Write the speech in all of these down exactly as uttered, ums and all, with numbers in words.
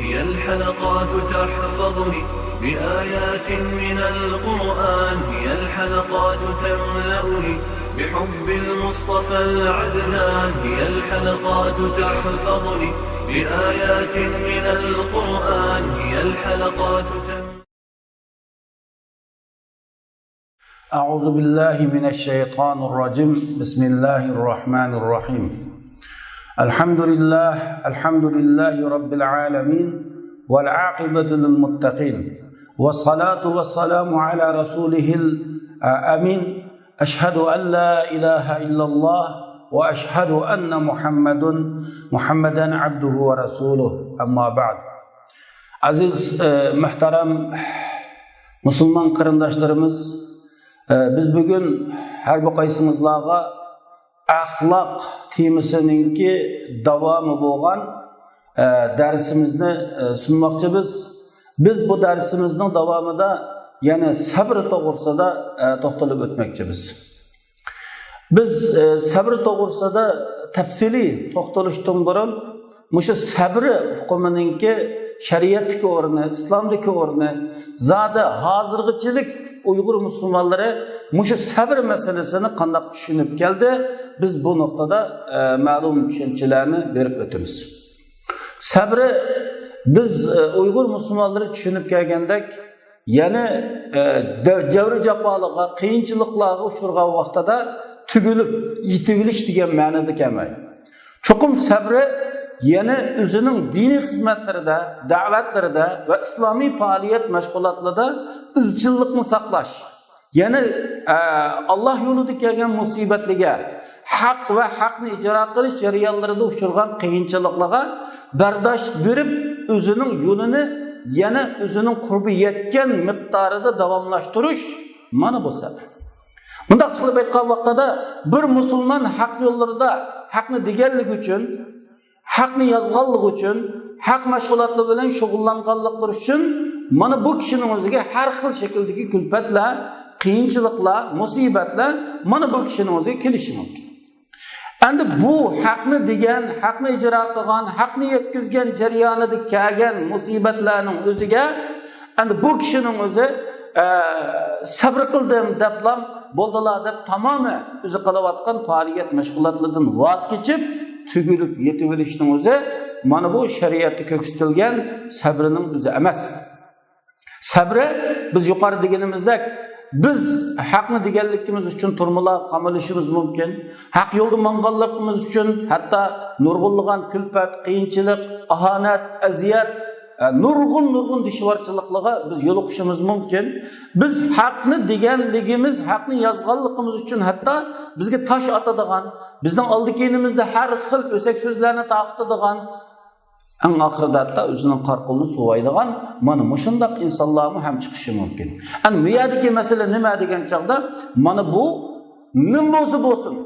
هي الحلقات تحفظني بآيات من القرآن، هي الحلقات تملأني بحب المصطفى العدنان، هي الحلقات تحفظني بآيات من القرآن، هي الحلقات تملأني أعوذ بالله من الشيطان الرجيم. بسم الله الرحمن الرحيم. الحمد لله، الحمد لله رب العالمين، والعاقبة للمتقين، والصلاة والسلام على رسوله الأمين. أشهد أن لا إله إلا الله، وأشهد أن محمد، محمدا عبده ورسوله. أما بعد. ئەزىز، ئە، مۆھتەرەم مۇسۇلمان قېرىنداشلىرىمىز، ئە، بىز بۈگۈن ھەر بىر قايسىڭىزلارغا ئەخلاق تېمىسىنىڭكى داۋامى بولغان، ئە، دەرسىمىزنى، ئە، سۇنماقچىبىز. بىز بۇ دەرسىمىزنىڭ داۋامىدا يەنە سەبر توغرىسىدا، ئە، توختىلىپ ئۆتمەكچىبىز. بىز، ئە، سەبر توغرىسىدا تەپسىلىي توختىلىشتىن بۇرۇن، مۇشۇ سەبر ئۇقۇمىنىڭكى شەرىئەتتىكى ئورنى، ئىسلامدىكى ئورنى، زادى ھازىرغىچىلىك ئۇيغۇر مۇسۇلمانلىرى مۇشۇ سەبر مەسىلىسىنى قانداق چۈشىنىپ كەلدى، بىز بۇ نۇقتىدا، ئە، مەلۇم چۈشەنچىلەرنى بېرىپ ئۆتىمىز. سەبرى بىز، ئە، ئۇيغۇر مۇسۇلمانلىرى چۈشىنىپ كەلگەندەك، يەنى، ئە، دە-، جەۋرى جاپالىققا، قىيىنچىلىقلارغا ئۇچرىغان ۋاقتىدا تۈگۈلۈپ يېتىۋېلىش دېگەن مەنىدە كەلمەيدۇ. چوقۇم سەبرى يەنى ئۆزىنىڭ دىنىي خىزمەتلىرىدە، دەۋەتلىرىدە ۋە ئىسلامىي پائالىيەت مەشغۇلاتلىرىدا ئىزچىللىقنى ساقلاش. يەنى، ئە، ئاللا يولىدا كەلگەن مۇسىبەتلەرگە، ھەق ۋە ھەقنى ئىجرا قىلىش جەريانلىرىدا ئۇچرىغان قىيىنچىلىقلارغا بەرداشلىق بېرىپ، ئۆزىنىڭ يولىنى يەنە ئۆزىنىڭ قۇربى يەتكەن مىقدارىدا داۋاملاشتۇرۇش، مانا بۇ سەبر. مۇنداق قىلىپ ئېيتقان ۋاقتىدا، بىر مۇسۇلمان ھەق يوللىرىدا ھەقنى دېگەنلىكى ئۈچۈن، ھەقنى يازغانلىقى ئۈچۈن، ھەق مەشغۇلاتلىرى بىلەن شۇغۇللانغانلىقلىرى ئۈچۈن، مانا بۇ كىشىنىڭ ئۆزىگە ھەر خىل شەكىلدىكى كۈلپەتلەر، قىيىنچىلىقلار، مۇسىبەتلەر مانا بۇ كىشىنىڭ ئۆزىگە كېلىشى مۇمكىن. ئەمدى بۇ ھەقنى دېگەن، ھەقنى ئىجرا قىلغان، ھەقنى يەتكۈزگەن جەريانىدا كەلگەن مۇسىبەتلەرنىڭ ئۆزىگە ئەمدى بۇ كىشىنىڭ ئۆزى، ئە، سەبرى قىلدىم دەپلا بولدىلا دەپ تامامى ئۆزى قىلىۋاتقان پائالىيەت مەشغۇلاتلىرىدىن ۋاز كېچىپ، تۈگۈلۈپ يېتىۋېلىشنىڭ ئۆزى مانا بۇ شەرىئەتتە كۆرسىتىلگەن سەبرىنىڭ ئۆزى ئەمەس. سەبرى بىز يۇقىرىدا دېگىنىمىزدەك، بىز ھەقنى دېگەنلىكىمىز ئۈچۈن تۈرمىلەرگە قامىلىشىمىز مۇمكىن. ھەق يولدا ماڭغانلىقىمىز ئۈچۈن ھەتتا نۇرغۇنلىغان كۈلپەت، قىيىنچىلىق، ئاھانەت، ئەزىيەت، ئە، نۇرغۇن، نۇرغۇن دۈشۋارچىلىقلارغا بىز يولۇقۇشىمىز مۇمكىن. بىز ھەقنى دېگەنلىكىمىز، ھەقنى يازغانلىقىمىز ئۈچۈن ھەتتا بىزگە تاش ئاتىدىغان، بىزنىڭ ئالدى-كەينىمىزدە ھەر خىل ئۆسەك سۆزلەرنى تارقىتىدىغان، ئەڭ ئاخىرىدا ھەتتا ئۆزىنىڭ قارا قولىنى سوۋايدىغان مانا مۇشۇنداق ئىنسانلارمۇ ھەم چىقىشى مۇمكىن. ئەمدى بۇ يەردىكى مەسىلە نېمە دېگەن چاغدا، مانا بۇ نېمە بولسا بولسۇن،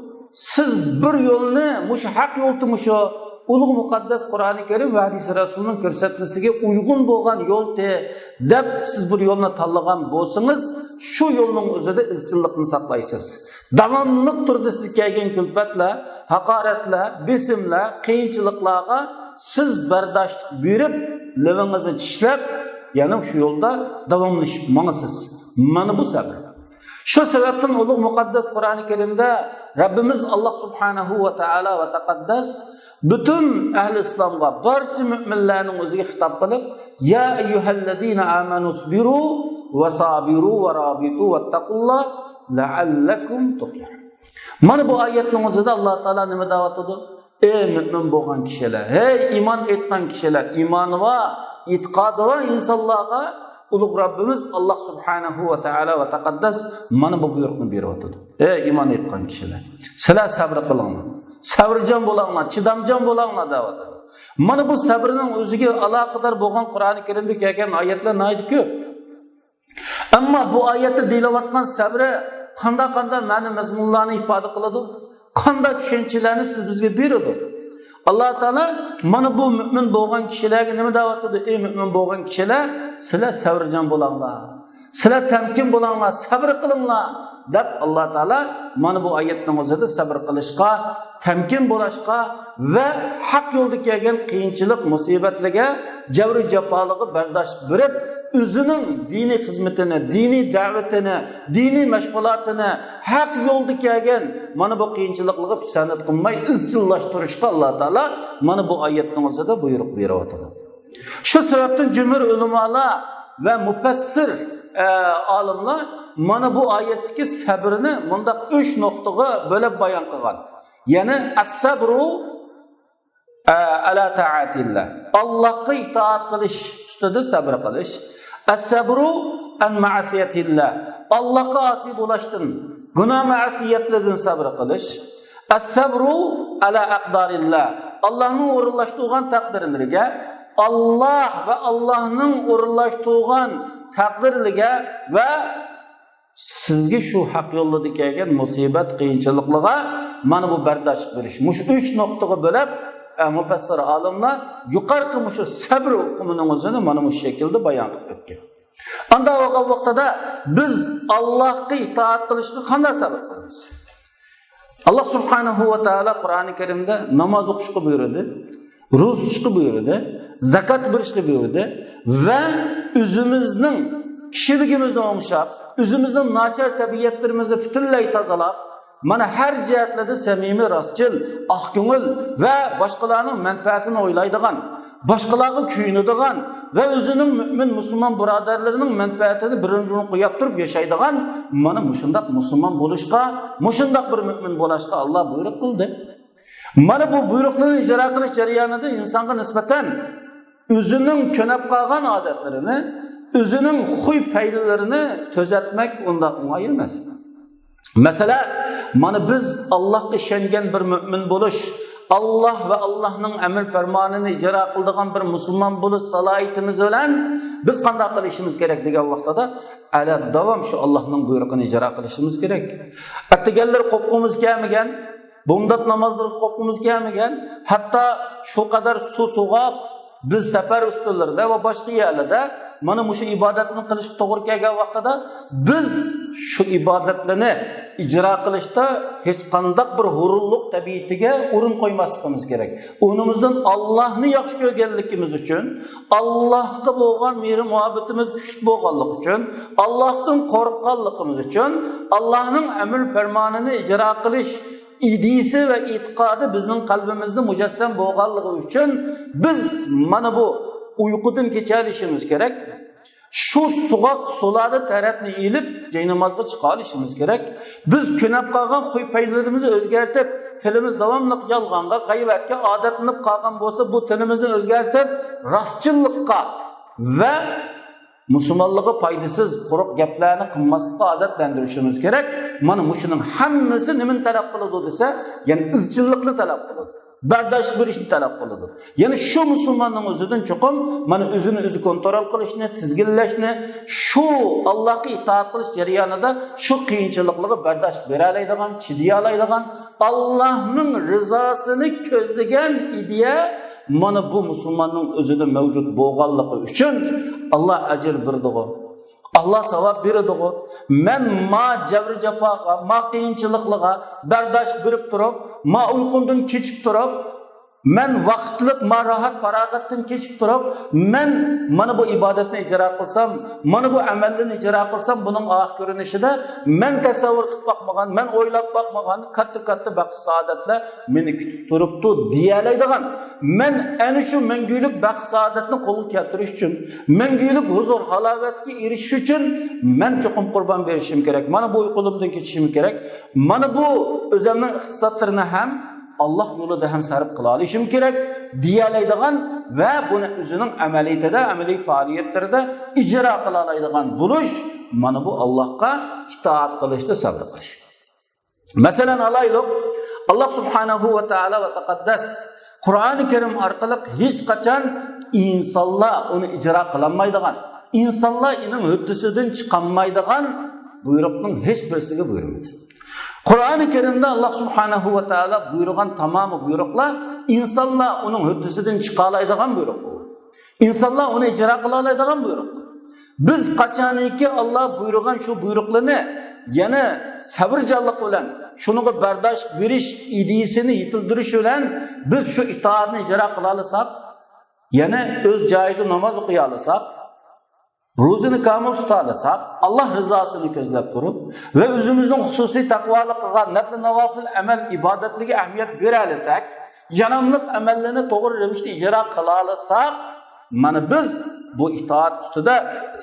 سىز بىر يولنى، مۇشۇ ھەق يولدا مۇشۇ ئۇلۇغ مۇقەددەس قۇرئانى كەرىم ۋە ھەدىسى رەسۇلنىڭ كۆرسەتمىسىگە ئۇيغۇن بولغان يولتى دەپ سىز بىر يولنى تاللىغان بولسىڭىز، شۇ يولنىڭ ئۆزىدە ئىزچىللىقنى ساقلايسىز. داۋاملىق تۇردى سىز كەلگەن كۈلپەتلەر، ھاقارەتلەر، بېسىملار، قىيىنچىلىقلارغا سىز بەرداشلىق بېرىپ، لېۋىڭىزنى چىشلەپ، يەنە شۇ يولدا داۋاملىشىپ ماڭىسىز. مانا بۇ سەبر. شۇ سەۋەبتىن ئۇلۇغ مۇقەددەس قۇرئانى كەرىمدە رەببىمىز ئاللا سۇبھانەھۇ ۋە تائالا ۋە تەقەددەس پۈتۈن ئەھلى ئىسلامغا، بارچە مۆمىنلەرنىڭ ئۆزىگە خىتاب قىلىپ، يا ئەييۇھەللەزىنە ئامەنۇ ئىسبىرۇ ۋە سابىرۇ ۋە رابىتۇ ۋەتتەقۇللاھ لەئەللەكۇم تۇفلىھۇن. مانا بۇ ئايەتنىڭ ئۆزىدە ئاللا تائالا نېمە دەۋاتىدۇ؟ ئەي مۆمىن بولغان كىشىلەر، ھەي ئىمان ئېيتقان كىشىلەر، ئىمانى بار، ئېتىقادى بار ئىنسانلارغا ئۇلۇغ رەببىمىز ئاللا سۇبھانەھۇ ۋە تائالا ۋە تەقەددەس مانا بۇ بۇيرۇقنى بېرىۋاتىدۇ. ئەي ئىمان ئېيتقان كىشىلەر، سىلەر سەبرى قىلىڭلار، سەۋرچان بولاڭلار، چىدامچان بولاڭلار دەۋاتىدۇ. مانا بۇ سەبرىنىڭ ئۆزىگە ئالاقىدار بولغان قۇرئانى كەرىمدە كەلگەن ئايەتلەر ناھايىتى كۆپ. ئەمما بۇ ئايەتتە دېيىلىۋاتقان سەبرى قانداق-قانداق مەنە مەزمۇنلارنى ئىپادە قىلىدۇ؟ قانداق چۈشەنچىلەرنى سىز بىزگە بېرىدۇ؟ ئاللا تائالا مانا بۇ مۆمىن بولغان كىشىلەرگە نېمە دەۋاتىدۇ؟ ئەي مۆمىن بولغان كىشىلەر، سىلەر سەۋرچان بولاڭلار، سىلەر تەمكىن بولاڭلار، سەبر قىلىڭلار. دەپ، ئاللا تائالا مانا بۇ ئايەتنىڭ ئۆزىدە سەبر قىلىشقا، تەمكىن بولۇشقا ۋە ھەق يولدا كەلگەن قىيىنچىلىق، مۇسىبەتلەرگە، جەۋرى جاپالىققا بەرداشلىق بېرىپ، ئۆزىنىڭ دىنىي خىزمىتىنى، دىنىي دەۋىتىنى، دىنىي مەشغۇلاتىنى ھەق يولدا كەلگەن مانا بۇ قىيىنچىلىقلارغا پىسەنت قىلماي ئىزچىللاشتۇرۇشقا ئاللا تائالا مانا بۇ ئايەتنىڭ ئۆزىدە بۇيرۇق بېرىۋاتىدۇ. شۇ سەۋەبتىن جۈمھۇر ئۆلىمالار ۋە مۇپەسسىر، ئە، ئالىملار مانا بۇ ئايەتتىكى سەبرنى مۇنداق ئۈچ نۇقتىغا بۆلۈپ بايان قىلغان. يەنى ئەسسەبرۇ، ئە، ئەلا تائەتىللا. ئاللاھقا ئىتائەت قىلىش ئۈستىدە سەبر قىلىش. ئەسسەبرۇ ئەن مەئسىيەتىللا. ئاللاھقا ئاسىي بولۇشتىن، گۇناھ مەئسىيەتلەردىن سەبر قىلىش. ئەسسەبرۇ ئەلا ئەقدارىللا. ئاللاھنىڭ ئورۇنلاشتۇرغان تەقدىرلىرىگە، ئاللاھ ۋە ئاللاھنىڭ ئورۇنلاشتۇرغان تەقدىرلىرىگە ۋە سىزگە شۇ ھەق يوللىرىدا كەلگەن مۇسىبەت، قىيىنچىلىقلارغا مانا بۇ بەرداشلىق بېرىش. مۇشۇ ئۈچ نۇقتىغا بۆلۈپ، ئە، مۇپەسسىر ئالىملار يۇقىرىقى مۇشۇ سەبر ئۇقۇمىنىڭ ئۆزىنى مانا مۇشۇ شەكىلدە بايان قىلىپ ئۆتكەن. ئاندا بولغان ۋاقتىدا بىز ئاللاھقا ئىتائەت قىلىشقا قانداق سەۋەب قىلىمىز؟ ئاللاھ سۇبھانەھۇ ۋە تائالا قۇرئانى كەرىمدە ناماز ئوقۇشقا بۇيرۇدى، روزا تۇتۇشقا بۇيرۇدى، زاكات بېرىشكە بۇيرۇدى ۋە ئۆزىمىزنىڭ كىشىلىكىمىزنى ئوڭشاپ، ئۆزىمىزنىڭ ناچار تەبىئەتلىرىمىزنى پۈتۈنلەي تازىلاپ، مانا ھەر جەھەتلەردە سەمىمىي، راستچىل، ئاق كۆڭۈل ۋە باشقىلارنىڭ مەنپەئەتىنى ئويلايدىغان، باشقىلارغا كۆيۈنىدىغان ۋە ئۆزىنىڭ مۆمىن مۇسۇلمان بۇرادەرلىرىنىڭ مەنپەئەتىنى بىرىنچى ئورۇنغا قويۇپ تۇرۇپ ياشايدىغان مانا مۇشۇنداق مۇسۇلمان بولۇشقا، مۇشۇنداق بىر مۆمىن بولۇشقا ئاللا بۇيرۇق قىلدى. مانا بۇ بۇيرۇقلارنى ئىجرا قىلىش جەريانىدا ئىنسانغا نىسبەتەن ئۆزىنىڭ كۆنۈپ قالغان ئادەتلىرىنى، ئۆزىنىڭ خۇي پەيلىلىرىنى تۈزەتمەك ئۇنداق ئوڭاي ئەمەس. مەسىلەن، مانا بىز ئاللاھقا ئىشەنگەن بىر مۆمىن بولۇش، ئاللاھ ۋە ئاللاھنىڭ ئەمر پەرمانىنى ئىجرا قىلىدىغان بىر مۇسۇلمان بولۇش سالاھىيىتىمىز بىلەن بىز قانداق قىلىشىمىز كېرەك دېگەن ۋاقتىدا، ئەلەدداۋام شۇ ئاللاھنىڭ بۇيرۇقىنى ئىجرا قىلىشىمىز كېرەك. ئەتىگەنلىرى قوپقۇمىز كەلمىگەن، بامدات نامازلىرىغا قوپقۇمىز كەلمىگەن، ھەتتا شۇ قەدەر سۇ سوغۇق، بىز سەپەر ئۈستىلىرىدە ۋە باشقا يەرلەردە مانا مۇشۇ ئىبادەتنى قىلىشقا توغرا كەلگەن ۋاقتىدا، بىز شۇ ئىبادەتلەرنى ئىجرا قىلىشتا ھېچقانداق بىر ھۇرۇنلۇق تەبىئىتىگە ئورۇن قويماسلىقىمىز كېرەك. ئۇنىمىزدىن ئاللاھنى ياخشى كۆرگەنلىكىمىز ئۈچۈن، ئاللاھقا بولغان مېھرى مۇھەببىتىمىز كۈچلۈك بولغانلىقى ئۈچۈن، ئاللاھتىن قورققانلىقىمىز ئۈچۈن، ئاللاھنىڭ ئەمر پەرمانىنى ئىجرا قىلىش ئىدىيىسى ۋە ئېتىقادى بىزنىڭ قەلبىمىزدە مۇجەسسەم بولغانلىقى ئۈچۈن، بىز مانا بۇ ئۇيقۇدىن كېچەلىشىمىز كېرەك. شۇ سوغۇق سۇلاردا تەرەتنى ئېلىپ، جاينامازغا چىقالىشىمىز كېرەك. بىز كۆنۈپ قالغان خۇي پەيلىرىمىزنى ئۆزگەرتىپ، تىلىمىز داۋاملىق يالغانغا، غەيۋەتكە ئادەتلىنىپ قالغان بولسا، بۇ تىلىمىزنى ئۆزگەرتىپ، راستچىللىققا ۋە مۇسۇلمانلىققا پايدىسىز، قۇرۇق گەپلەرنى قىلماسلىققا ئادەتلەندۈرۈشىمىز كېرەك. مانا مۇشۇنىڭ ھەممىسى نېمىنى تەلەپ قىلىدۇ دېسە، يەنى ئىزچىللىقنى تەلەپ قىلىدۇ، بەرداشلىق بېرىشنى تەلەپ قىلىدۇ. يەنى شۇ مۇسۇلماننىڭ ئۆزىدىن چوقۇم مانا ئۆزىنى ئۆزى كونترول قىلىشنى، تىزگىنلەشنى، شۇ ئاللاھقا ئىتائەت قىلىش جەريانىدا شۇ قىيىنچىلىقلارغا بەرداشلىق بېرەلەيدىغان، چىدىيالايدىغان، ئاللاھنىڭ رىزاسىنى كۆزلىگەن ئىدىيە مانا بۇ مۇسۇلماننىڭ ئۆزىدە مەۋجۇت بولغانلىقى ئۈچۈن ئاللا ئەجىر بېرىدىغۇ، ئاللا ساۋاب بېرىدىغۇ. مەن ما جەبرى جاپاغا، ما قىيىنچىلىقلارغا بەرداشلىق بېرىپ تۇرۇپ، ما ئۇيقۇمدىن كېچىپ تۇرۇپ، مەن ۋاقىتلىق ما راھەت پاراغەتتىن كېچىپ تۇرۇپ، مەن مانا بۇ ئىبادەتنى ئىجرا قىلسام، مانا بۇ ئەمەللەرنى ئىجرا قىلسام، بۇنىڭ ئاخىر كۆرۈنۈشىدە مەن تەسەۋۋۇر قىلىپ باقمىغان، مەن ئويلاپ باقمىغان كاتتا-كاتتا بەخت سائادەتلەر مېنى كۈتۈپ تۇرۇپتۇ دېيەلەيدىغان، مەن ئەنە شۇ مەڭگۈلۈك بەخت سائادەتنى قولغا كەلتۈرۈش ئۈچۈن، مەڭگۈلۈك ھۇزۇر ھالاۋەتكە ئېرىشىش ئۈچۈن مەن چوقۇم قۇربان بېرىشىم كېرەك. مانا بۇ ئۇيقۇلىرىمدىن كېچىشىم كېرەك. مانا بۇ ئۆزۈمنىڭ ئىقتىسادلىرىنى ھەم ئاللا يولىدا ھەم سەرپ قىلالىشىم كېرەك دېيەلەيدىغان ۋە بۇنى ئۆزىنىڭ ئەمەلىيىتىدە، ئەمەلىي پائالىيەتلىرىدە ئىجرا قىلالايدىغان بولۇش، مانا بۇ ئاللاھقا ئىتائەت قىلىشتا سەبرى قىلىش. مەسىلەن ئالايلۇق، ئاللا سۇبھانەھۇ ۋە تائالا ۋە تەقەددەس قۇرئانى كەرىم ئارقىلىق ھېچقاچان ئىنسانلار ئۇنى ئىجرا قىلالمايدىغان، ئىنسانلار ئېنىڭ ھۆددىسىدىن چىقالمايدىغان بۇيرۇقنىڭ ھېچ بىرسىگە بۇيرۇمىدى. قۇرئانى كەرىمدە ئاللا سۇبھانەھۇ ۋە تائالا بۇيرۇغان تامامى بۇيرۇقلار ئىنسانلار ئۇنىڭ ھۆددىسىدىن چىقالايدىغان بۇيرۇق بولغان. ئىنسانلار ئۇنى ئىجرا قىلالايدىغان بۇيرۇق. بىز قاچانكى ئاللا بۇيرۇغان شۇ بۇيرۇقلارنى يەنە سەۋرچانلىق بىلەن، شۇنىڭغا بەرداشلىق بېرىش ئىدىيىسىنى يېتىلدۈرۈش بىلەن بىز شۇ ئىتائەتنى ئىجرا قىلالىساق، يەنە ئۆز جايىدا ناماز ئوقۇيالىساق، روزىنى كامىل تۇتالىساق، ئاللا رىزاسىنى كۆزلەپ تۇرۇپ ۋە ئۆزىمىزنىڭ خۇسۇسىي تەقۋالىق قىلغان نەپلى ناۋاپىل ئەمەل ئىبادەتلىرىگە ئەھمىيەت بېرەلىسەك، ياراملىق ئەمەللەرنى توغرا رەۋىشتە ئىجرا قىلالىساق، مانا بىز بۇ ئىتائەت ئۈستىدە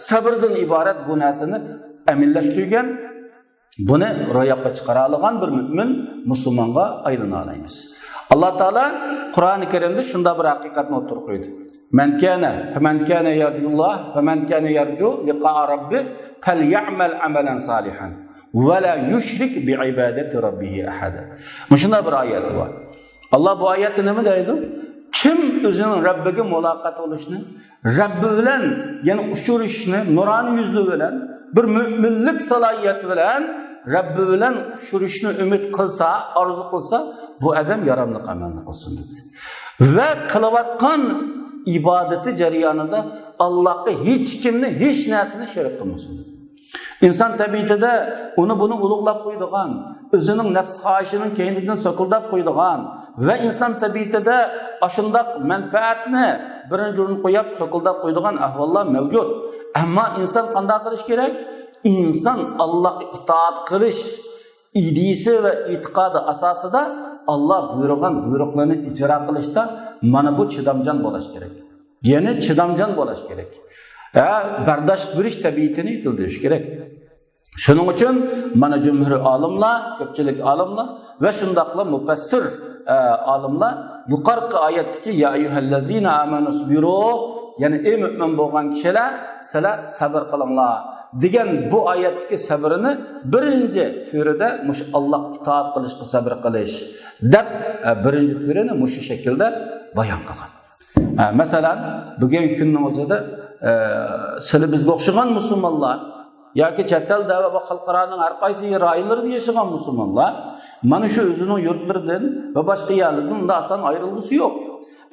سەۋردىن ئىبارەت بۇ نەرسىنى ئەمەللەشتۈرگەن، بۇنى روياپقا چىقىرالىغان بىر مۆمىن مۇسۇلمانغا ئايلىنالايمىز. ئاللا تائالا قۇرئانى كەرىمدە شۇنداق بىر ھەقىقەتنى ئوتتۇرىغا قويدى. مەن كانە، فمن كان يرجو الله، فمن كان يرجو لقاء ربه فليعمل عملا صالحا ولا يشرك بعبادة ربه أحدا. مۇشۇنداق بىر ئايەت بار. ئاللا بۇ ئايەتتە نېمە دەيدۇ؟ كىم ئۆزىنىڭ رەببىگە مۇلاقات بولۇشنى، رەببى بىلەن يەنە ئۇچرىشىشنى، نۇرانە يۈزلۈ بىلەن، بىر مۆمىنلىك سالاھىيىتى بىلەن رەببى بىلەن ئۇچرىشىشنى ئۈمىد قىلسا، ئارزۇ قىلسا، بۇ ئادەم ياراملىق ئەمەلنى قىلسۇن دېدى. ۋە قىلىۋاتقان ئىبادىتى جەريانىدا ئاللاھقا ھېچ كىمنى، ھېچ نەرسىنى شېرىك قىلمىسۇن دېدى. ئىنسان تەبىئىتىدە ئۇنى بۇنى ئۇلۇغلاپ قويىدىغان، ئۆزىنىڭ نەپس خاھىشىنىڭ كەينىدىن سوكۇلداپ قويىدىغان ۋە ئىنسان تەبىئىتىدە ئاشۇنداق مەنپەئەتنى بىرىنچى ئورۇنغا قويۇپ سوكۇلداپ قويىدىغان ئەھۋاللار مەۋجۇت. ئەمما ئىنسان قانداق قىلىش كېرەك؟ ئىنسان ئاللاھقا ئىتائەت قىلىش ئىدىيىسى ۋە ئېتىقادى ئاساسىدا ئاللا بۇيرۇغان بۇيرۇقلىرىنى ئىجرا قىلىشتا مانا بۇ چىدامچان بولۇش كېرەك. يەنى چىدامچان بولۇش كېرەك. ھە، بەرداشلىق بېرىش تەبىئىتىنى يېتىلدۈرۈش كېرەك. شۇنىڭ ئۈچۈن مانا جۇمھۇر ئالىملار، كۆپچىلىك ئالىملار ۋە شۇنداقلا مۇپەسسىر، ئە، ئالىملار يۇقارقى ئايەتتىكى يا ئەييۇھەللەزىنە ئامەنۇسبىرۇ، يەنى ئەي مۆمىن بولغان كىشىلەر، سىلەر سەۋر قىلىڭلار دېگەن بۇ ئايەتتىكى سەۋرنى بىرىنچى تۈرىدە مۇشۇ ئاللاھقا ئىتائەت قىلىشقا سەۋر قىلىش دەپ، ئە، بىرىنچى تۈرىنى مۇشۇ شەكىلدە بايان قىلغان. ئە، مەسىلەن، بۈگۈنكى كۈننىڭ ئۆزىدە، ئە، سىلى بىزگە ئوخشىغان مۇسۇلمانلار ياكى چەت ئەلدە ۋە خەلقئارانىڭ ھەر قايسى رايونلىرىدا ياشىغان مۇسۇلمانلار مانا شۇ ئۆزىنىڭ يۇرتلىرىدىن ۋە باشقا يەرلىرىدىن ئۇنداق ئاسان ئايرىلغۇسى يوق.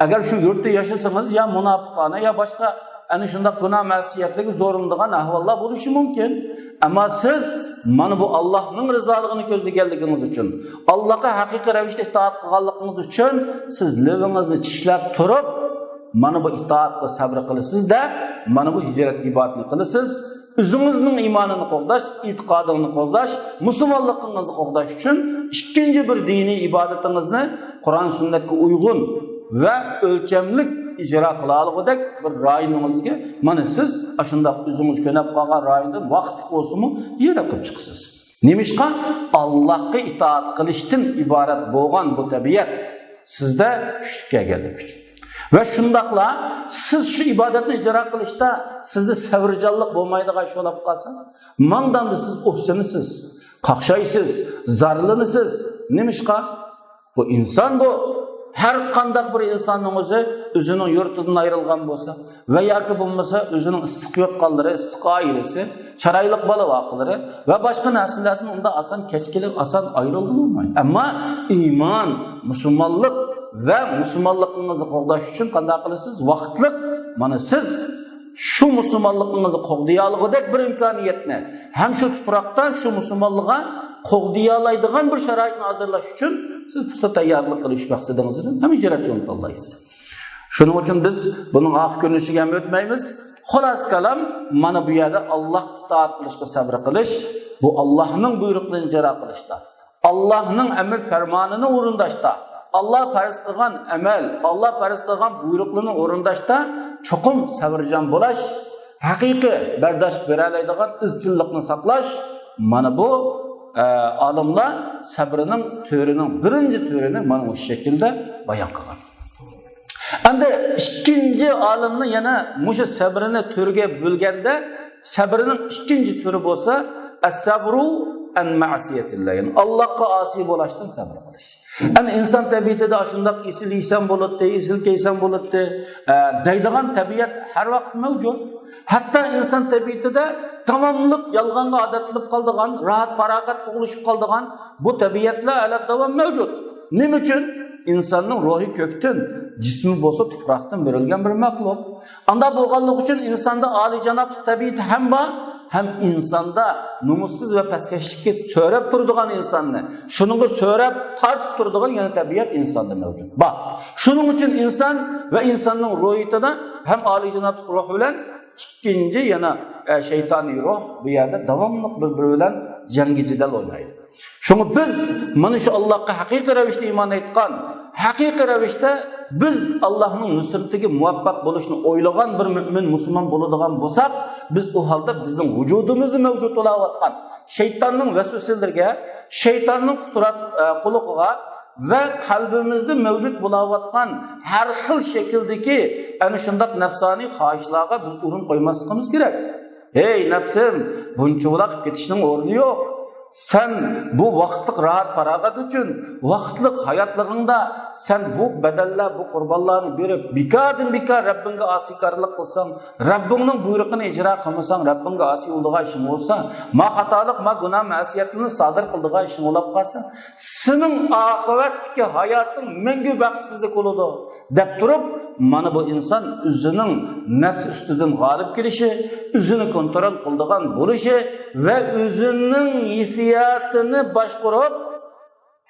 ئەگەر شۇ يۇرتتا ياشىسىڭىز، يا مۇناپىقانە، يا باشقا ئەنە شۇنداق گۇناھ مەسىيەتلەرگە زورۇنىدىغان ئەھۋاللار بولۇشى مۇمكىن. ئەمما سىز مانا بۇ ئاللاھنىڭ رىزالىقىنى كۆزلىگەنلىكىڭىز ئۈچۈن، ئاللاھقا ھەقىقىي رەۋىشتە ئىتائەت قىلغانلىقىڭىز ئۈچۈن سىز لېۋىڭىزنى چىشلەپ تۇرۇپ، مانا بۇ ئىتائەتكە سەۋر قىلىسىز-دە، مانا بۇ ھىجرەت ئىبادىتىنى قىلىسىز. ئۆزىڭىزنىڭ ئىمانىنى قوغداش، ئېتىقادىڭنى قوغداش، مۇسۇلمانلىقىڭىزنى قوغداش ئۈچۈن ئىككىنچى بىر دىنىي ئىبادىتىڭىزنى قۇرئان سۈننەتكە ئۇيغۇن ۋە ئۆلچەملىك ئىجرا قىلالىغۇدەك بىر رايونىڭىزگە، مانا سىز ئاشۇنداق ئۆزىڭىز كۆنەپ قالغان رايوندىن ۋاقىتلىق بولسىمۇ ھىجرەت قىلىپ چىقىسىز. نېمىشقا؟ ئاللاھقا ئىتائەت قىلىشتىن ئىبارەت بولغان بۇ تەبىئەت سىزدە كۈچلۈك كەلگەنلىكى ئۈچۈن. ۋە شۇنداقلا سىز شۇ ئىبادەتنى ئىجرا قىلىشتا سىزدە سەۋرچانلىق بولمايدىغان ئىش بولۇپ قالسا، ماندامدا سىز ئۇھسىنىسىز، قاقشايسىز، زارلىنىسىز. نېمىشقا؟ بۇ ئىنسان بۇ. ھەر قانداق بىر ئىنساننىڭ ئۆزى ئۆزىنىڭ يۇرتىدىن ئايرىلغان بولسا ۋە ياكى بولمىسا ئۆزىنىڭ ئىسسىق يوتقانلىرى، ئىسسىق ئائىلىسى، چىرايلىق بالا-ۋاقىلىرى ۋە باشقا نەرسىلەردىن ئۇنداق ئاسان كەچكىلى ئاسان ئايرىلغىلى بولمايدۇ. ئەمما ئىمان، مۇسۇلمانلىق ۋە مۇسۇلمانلىقىڭىزنى قوغداش ئۈچۈن قانداق قىلىسىز؟ ۋاقىتلىق، مانا سىز شۇ مۇسۇلمانلىقىڭىزنى قوغدىيالىغۇدەك بىر ئىمكانىيەتنى ھەم شۇ تۇپراقتا شۇ مۇسۇلمانلىققا قوغدىيالايدىغان بىر شارائىتنى ھازىرلاش ئۈچۈن سىز پۇختا تەييارلىق قىلىش مەقسىتىڭىز بىلەن ھەم ھىجرەتكە ئۇنتۇلالايسىز. شۇنىڭ ئۈچۈن بىز بۇنىڭ ئارقا كۆرۈنۈشىگە ھەم ئۆتمەيمىز. خۇلاسە كالام، مانا بۇ يەردە ئاللاھقا ئىتائەت قىلىشقا سەۋر قىلىش، بۇ ئاللاھنىڭ بۇيرۇقلىرىنى ئىجرا قىلىشتا، ئاللاھنىڭ ئەمر پەرمانىنى ئورۇنداشتا، ئاللا پەرز قىلغان ئەمەل، ئاللا پەرز قىلغان بۇيرۇقلىرىنى ئورۇنداشتا چوقۇم سەۋرچان بولاش، ھەقىقىي بەرداشلىق بېرەلەيدىغان ئىزچىللىقنى ساقلاش، مانا بۇ، ئە، ئالىملار سەبرىنىڭ تۈرىنىڭ بىرىنچى تۈرىنى مانا مۇشۇ شەكىلدە بايان قىلغان. ئەمدى ئىككىنچى ئالىمنى يەنە مۇشۇ سەبرىنى تۈرگە بۆلگەندە، سەبرىنىڭ ئىككىنچى تۈرى بولسا، ئەسسەبرۇ ئەن مەئسىيەتىللا، يەنى ئاللاھقا ئاسىي بولاشتىن سەبر قىلىش. ئەمدى ئىنسان تەبىئىتىدە ئاشۇنداق ئېسىل يېسەم بولاتتى، ئېسىل كىيسەم بولاتتى، ئە، دەيدىغان تەبىئەت ھەر ۋاقىت مەۋجۇت. ھەتتا ئىنسان تەبىئىتىدە داۋاملىق يالغانغا ئادەتلىنىپ قالىدىغان، راھەت پاراغەت قوغلىشىپ قالىدىغان بۇ تەبىئەتلەر ھەلەت داۋام مەۋجۇت. نېمە ئۈچۈن؟ ئىنساننىڭ روھى كۆكتىن، جىسمى بولسا تۇپراقتىن بېرىلگەن بىر مەخلۇق. ئانداق بولغانلىقى ئۈچۈن ئىنساندا ئالىيجانابلىق تەبىئىتى ھەم بار، ھەم ئىنساندا نومۇسسىز ۋە پەسكەشلىككە سۆرەپ تۇرىدىغان ئىنساننى، شۇنىڭغا سۆرەپ تارتىپ تۇرىدىغان يەنە تەبىئەت ئىنساندا مەۋجۇت. بار. شۇنىڭ ئۈچۈن ئىنسان ۋە ئىنساننىڭ روھىيىتىدا ھەم ئالىيجانابلىق روھ بىلەن ئىككىنچى يەنە، ئە، شەيتانىي روھ بۇ يەردە داۋاملىق بىر-بىرى بىلەن جەڭگى جېدەل ئوينايدۇ. شۇڭا بىز مانا شۇ ئاللاھقا ھەقىقىي رەۋىشتە ئىمان ئېيتقان، ھەقىقىي رەۋىشتە بىز ئاللاھنىڭ نۇسرىتىگە مۇۋەپپەق بولۇشنى ئويلىغان بىر مۆمىن مۇسۇلمان بولىدىغان بولساق، بىز ئۇ ھالدا بىزنىڭ ۋۇجۇدىمىزدا مەۋجۇت بولاۋاتقان شەيتاننىڭ ۋەسۋەسىلىرىگە، شەيتاننىڭ قۇترات-، ئە، قۇلىقىغا ۋە قەلبىمىزدە مەۋجۇت بولاۋاتقان ھەر خىل شەكىلدىكى ئەنە شۇنداق نەپسانىي خاھىشلارغا بىز ئورۇن قويماسلىقىمىز كېرەك. ھەي نەپسىم، بۇنچىۋالا قىلىپ كېتىشنىڭ ئورنى يوق. سەن بۇ ۋاقىتلىق راھەت-پاراغەت ئۈچۈن، ۋاقىتلىق ھاياتلىقىڭدا سەن بۇ بەدەللەر، بۇ قۇربانلارنى بېرىپ، بىكاردىن بىكار رەببىڭگە ئاسىيكارلىق قىلساڭ، رەببىڭنىڭ بۇيرۇقىنى ئىجرا قىلمىساڭ، رەببىڭگە ئاسىي بولىدىغان ئىشىڭ بولسا، ما خاتالىق، ما گۇناھ مەسىيەتلەرنى سادىر قىلىدىغان ئىشىڭ بولۇپ قالسا، سېنىڭ ئاقىۋەتتىكى ھاياتىڭ مەڭگۈ بەختسىزلىك بولىدۇ. دەپ تۇرۇپ، مانا بۇ ئىنسان ئۆزىنىڭ نەپسى ئۈستىدىن غالىب كېلىشى، ئۆزىنى كونترول قىلىدىغان بولۇشى ۋە ئۆزىنىڭ ھېسسىياتىنى باشقۇرۇپ،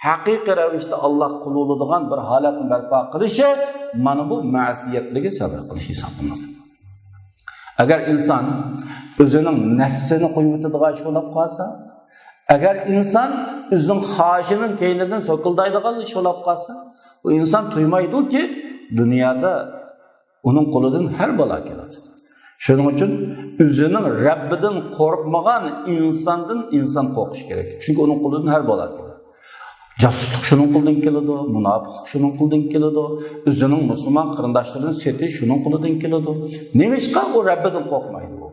ھەقىقىي رەۋىشتە ئاللاھ قۇلى بولىدىغان بىر ھالەتنى بەرپا قىلىشى، مانا بۇ مەسىيەتلىكى سەۋر قىلىش ھېسابلىنىدۇ. ئەگەر ئىنسان ئۆزىنىڭ نەپسىنى قويۇۋېتىدىغان ئىش بولۇپ قالسا، ئەگەر ئىنسان ئۆزىنىڭ خاھىشىنىڭ كەينىدىن سوكۇلدايدىغان ئىش بولۇپ قالسا، ئۇ ئىنسان تۇيمايدۇكى، دۇنيادا ئۇنىڭ قولىدىن ھەر بالا كېلىدۇ. شۇنىڭ ئۈچۈن ئۆزىنىڭ رەببىدىن قورقمىغان ئىنساندىن ئىنسان قورقۇشى كېرەك. چۈنكى ئۇنىڭ قولىدىن ھەر بالا كېلىدۇ. جاسۇسلۇق شۇنىڭ قولىدىن كېلىدۇ، مۇناپىقلىق شۇنىڭ قولىدىن كېلىدۇ، ئۆزىنىڭ مۇسۇلمان قېرىنداشلىرىنى سېتىش شۇنىڭ قولىدىن كېلىدۇ. نېمىشقا ئۇ رەببىدىن قورقمايدۇ؟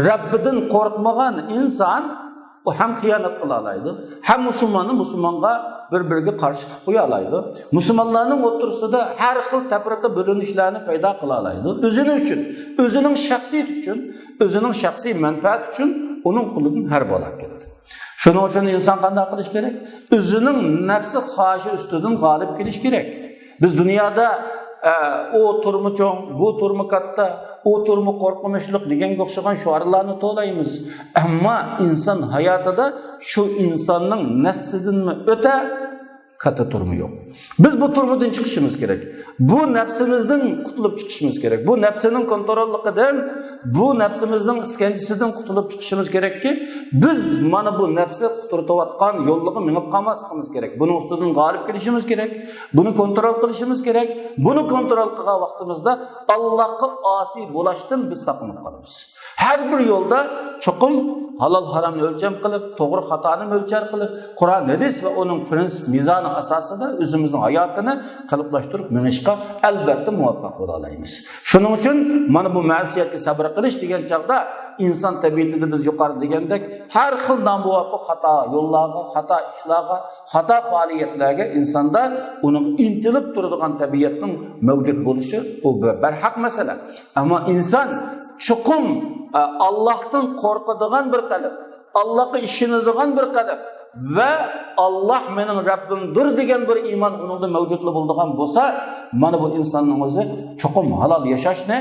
رەببىدىن قورقمىغان ئىنسان ئۇ ھەم خىيانەت قىلالايدۇ، ھەم مۇسۇلماننى مۇسۇلمانغا بىر-بىرىگە قارشى قىلىپ قويالايدۇ. مۇسۇلمانلارنىڭ ئوتتۇرىسىدا ھەر خىل تەپرىقە بۆلۈنۈشلەرنى پەيدا قىلالايدۇ. ئۆزىنىڭ ئۈچۈن، ئۆزىنىڭ شەخسىيىتى ئۈچۈن، ئۆزىنىڭ شەخسىي مەنپەئەتى ئۈچۈن ئۇنىڭ قولىدىن ھەر بالا كېلىدۇ. شۇنىڭ ئۈچۈن ئىنسان قانداق قىلىش كېرەك؟ ئۆزىنىڭ نەپسى خاھىشى ئۈستىدىن غالىب كېلىش كېرەك. بىز دۇنيادا، ئە، ئۇ تۈرمە چوڭ، بۇ تۈرمە كاتتا، ئۇ تۈرمە قورقۇنچلۇق دېگەنگە ئوخشىغان شوئارلارنى توۋلايمىز. ئەمما ئىنسان ھاياتىدا شۇ ئىنساننىڭ نەپسىدىنمۇ ئۆتە كاتتا تۈرمە يوق. بىز بۇ تۈرمىدىن چىقىشىمىز كېرەك. بۇ نەپسىمىزدىن قۇتۇلۇپ چىقىشىمىز كېرەك. بۇ نەپسىنىڭ كونتروللۇقىدىن، بۇ نەپسىمىزنىڭ ئىسكەنجىسىدىن قۇتۇلۇپ چىقىشىمىز كېرەككى، بىز مانا بۇ نەپسى قۇترىتىۋاتقان يوللىرىغا مېڭىپ قالماسلىقىمىز كېرەك. بۇنىڭ ئۈستىدىن غالىب كېلىشىمىز كېرەك. بۇنى كونترول قىلىشىمىز كېرەك. بۇنى كونترول قىلغان ۋاقتىمىزدا ئاللاھقا ئاسىي بولۇشتىن بىز ساقلىنىپ قالىمىز. ھەر بىر يولدا چوقۇم ھالال-ھارامنى ئۆلچەم قىلىپ، توغرا-خاتانى مۆلچەر قىلىپ، قۇرئان، ھەدىس ۋە ئۇنىڭ پىرىنسىپ مىزانى ئاساسىدا ئۆزىمىزنىڭ ھاياتىنى قېلىپلاشتۇرۇپ مېڭىشقا ئەلبەتتە مۇۋەپپەق بولالايمىز. شۇنىڭ ئۈچۈن مانا بۇ مەسىيەتكە سەۋر قىلىش دېگەن چاغدا ئىنسان تەبىئىتىدە بىز يۇقىرىدا دېگەندەك ھەر خىل نامۇۋاپىق خاتا يوللارغا، خاتا ئىشلارغا، خاتا پائالىيەتلەرگە ئىنساندا ئۇنىڭ ئىنتىلىپ تۇرىدىغان تەبىئەتنىڭ مەۋجۇت بولۇشى بۇ بىر بەرھەق مەسىلە. ئەمما ئىنسان چوقۇم، ئە، ئاللاھتىن قورقىدىغان بىر قەلب، ئاللاھقا ئىشىنىدىغان بىر قەلب ۋە «ئاللاھ مېنىڭ رەببىمدۇر» دېگەن بىر ئىمان ئۇنىڭدا مەۋجۇتلا بولىدىغان بولسا، مانا بۇ ئىنساننىڭ ئۆزى چوقۇم ھالال ياشاشنى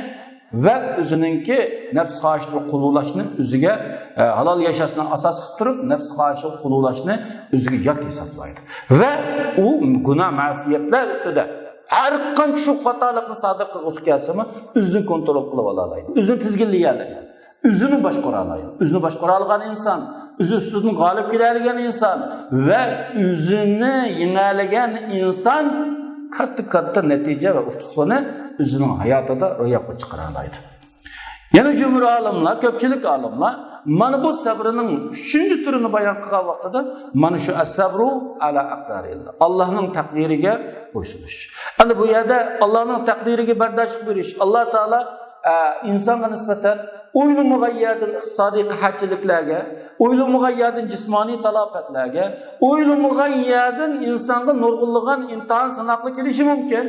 ۋە ئۆزىنىڭكى نەپس خاھىشىغا قۇل بولۇشنى ئۆزىگە، ئە، ھالال ياشاشنى ئاساس قىلىپ تۇرۇپ، نەپس خاھىشىغا قۇل بولۇشنى ئۆزىگە يات ھېسابلايدۇ. ۋە ئۇ گۇناھ مەسىيەتلەر ئۈستىدە ھەر قانچە شۇ خاتالىقنى سادىر قىلغۇسى كەلسىمۇ، ئۆزىنى كونترول قىلىپ ئالالايدۇ، ئۆزىنى تىزگىنلىيەلەيدۇ، ئۆزىنى باشقۇرالايدۇ. ئۆزىنى باشقۇرالىغان ئىنسان، ئۆزى ئۈستىدىن غالىب كېلەلىگەن ئىنسان ۋە ئۆزىنى يېڭەلىگەن ئىنسان كاتتا-كاتتا نەتىجە ۋە ئۇتۇقلارنى ئۆزىنىڭ ھاياتىدا روياپقا چىقىرالايدۇ. يەنە جۇمھۇر ئالىملار، كۆپچىلىك ئالىملار مانا بۇ سەبرنىڭ ئۈچىنچى تۈرىنى بايان قىلغان ۋاقتىدا مانا شۇ «ئەسسەبرۇ ئەلا ئەقدارىللا»، ئاللاھنىڭ تەقدىرىگە بويسۇنۇش. ئەمدى بۇ يەردە ئاللاھنىڭ تەقدىرىگە بەرداشلىق بېرىش، ئاللا تائالا، ئە، ئىنسانغا نىسبەتەن ئويلىمىغان يەردىن ئىقتىسادىي قەھەتچىلىكلەرگە، ئويلىمىغان يەردىن جىسمانىي تالاپەتلەرگە، ئويلىمىغان يەردىن ئىنسانغا نۇرغۇنلىغان ئىمتىھان، سىناقلار كېلىشى مۇمكىن.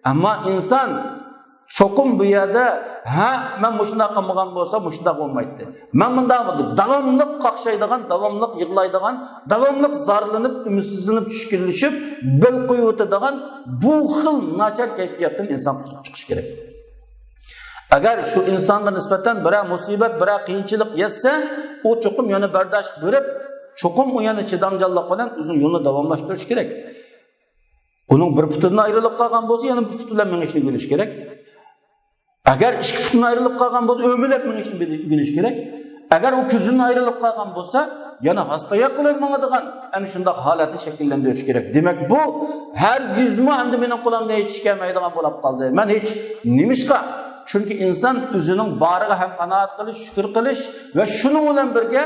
ئەمما ئىنسان چوقۇم بۇ يەردە، «ھە، مەن مۇشۇنداق قىلمىغان بولسام، مۇشۇنداق بولمايتتى. مەن مۇنداق بولدى.» داۋاملىق قاقشايدىغان، داۋاملىق يىغلايدىغان، داۋاملىق زارلىنىپ، ئۈمىدسىزلىنىپ، چۈشكۈنلىشىپ، بەل قويۇۋېتىدىغان بۇ خىل ناچار كەيپىياتتىن ئىنسان قۇتۇلۇپ چىقىشى كېرەك. ئەگەر شۇ ئىنسانغا نىسبەتەن بىرەر مۇسىبەت، بىرەر قىيىنچىلىق يەتسە، ئۇ چوقۇم يەنە بەرداشلىق بېرىپ، چوقۇم ئۇ يەنە چىدامچانلىق بىلەن ئۆزىنىڭ يولىنى داۋاملاشتۇرۇشى كېرەك. ئۇنىڭ بىر پۇتىدىن ئايرىلىپ قالغان بولسا، يەنە بىر پۇتى بىلەن مېڭىشنى ئۆگىنىشى كېرەك. ئەگەر ئىككى پۇتىدىن ئايرىلىپ قالغان بولسا، ئۆمىلەپ مېڭىشنى بىل-، ئۆگىنىشى كېرەك. ئەگەر ئۇ كۆزىدىن ئايرىلىپ قالغان بولسا، يەنە ھاستاياق بىلەن ماڭىدىغان ئەنە شۇنداق ھالەتنى شەكىللەندۈرۈش كېرەك. دېمەك، بۇ ھەرگىزمۇ ئەمدى مېنىڭ قولۇمدىن ھېچ ئىش كەلمەيدىغان بولۇپ قالدى. مەن ھېچ نېمىشقا؟ چۈنكى ئىنسان ئۆزىنىڭ بارىغا ھەم قانائەت قىلىش، شۈكۈر قىلىش ۋە شۇنىڭ بىلەن بىرگە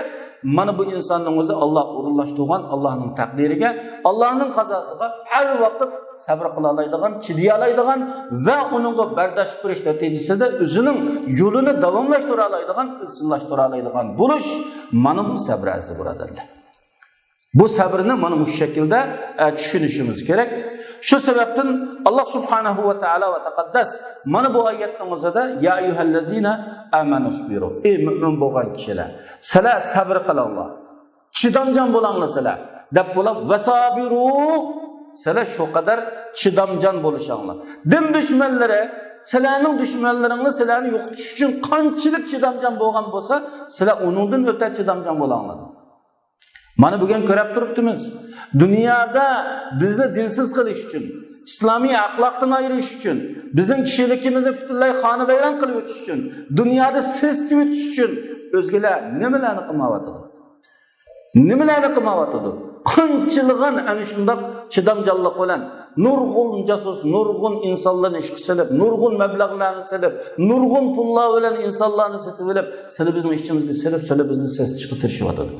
مانا بۇ ئىنساننىڭ ئۆزى ئاللا ئورۇنلاشتۇرغان ئاللانىڭ تەقدىرىگە، ئاللانىڭ قازاسىغا ھەر ۋاقىت سەۋر قىلالايدىغان، چىدىيالايدىغان ۋە ئۇنىڭغا بەرداشلىق بېرىش نەتىجىسىدە ئۆزىنىڭ يولىنى داۋاملاشتۇرالايدىغان، ئىزچىللاشتۇرالايدىغان بولۇش، مانا بۇ سەبرى ئەزىز بۇرادەرلەر. بۇ سەبرنى مانا مۇشۇ شەكىلدە، ئە، چۈشىنىشىمىز كېرەك. شۇ سەۋەبتىن ئاللا سۇبھانەھۇ ۋە تائالا ۋە تەقەددەس مانا بۇ ئايەتنىڭ ئۆزىدە، يا ئەييۇھەللەزىنە ئامەنۇسبىرۇ، ئەي مۆمىن بولغان كىشىلەر، سىلەر سەبر قىلىڭلار، چىدامچان بولاڭلار سىلەر، دەپ بولۇپ، ۋەسابىرۇ، سىلەر شۇ قەدەر چىدامچان بولۇشاڭلار. دىن دۈشمەنلىرى سىلەرنىڭ دۈشمەنلىرىڭلار سىلەرنى يوقىتىش ئۈچۈن قانچىلىك چىدامچان بولغان بولسا، سىلەر ئۇنىڭدىن ئۆتە چىدامچان بولاڭلار. مانا بۈگۈن كۆرۈپ تۇرۇپتىمىز. دۇنيادا بىزنى دىنسىز قىلىش ئۈچۈن، ئىسلامىي ئەخلاقتىن ئايرىش ئۈچۈن، بىزنىڭ كىشىلىكىمىزنى پۈتۈنلەي خانىۋەيران قىلىۋېتىش ئۈچۈن، دۇنيادا سېسىتىۋېتىش ئۈچۈن ئۆزگىلەر نېمىلەرنى قىلمايۋاتىدۇ؟ نېمىلەرنى قىلمايۋاتىدۇ؟ قانچىلىغان ئەنە شۇنداق چىدامچانلىق بىلەن نۇرغۇن جاسۇس، نۇرغۇن ئىنسانلارنى ئىشقا سېلىپ، نۇرغۇن مەبلەغلەرنى سېلىپ، نۇرغۇن پۇللار بىلەن ئىنسانلارنى سېتىۋېلىپ، سىلى بىزنىڭ ئىچىمىزگە سېلىپ، سىلى بىزنى سېسىتىشقا تىرىشىۋاتىدۇ.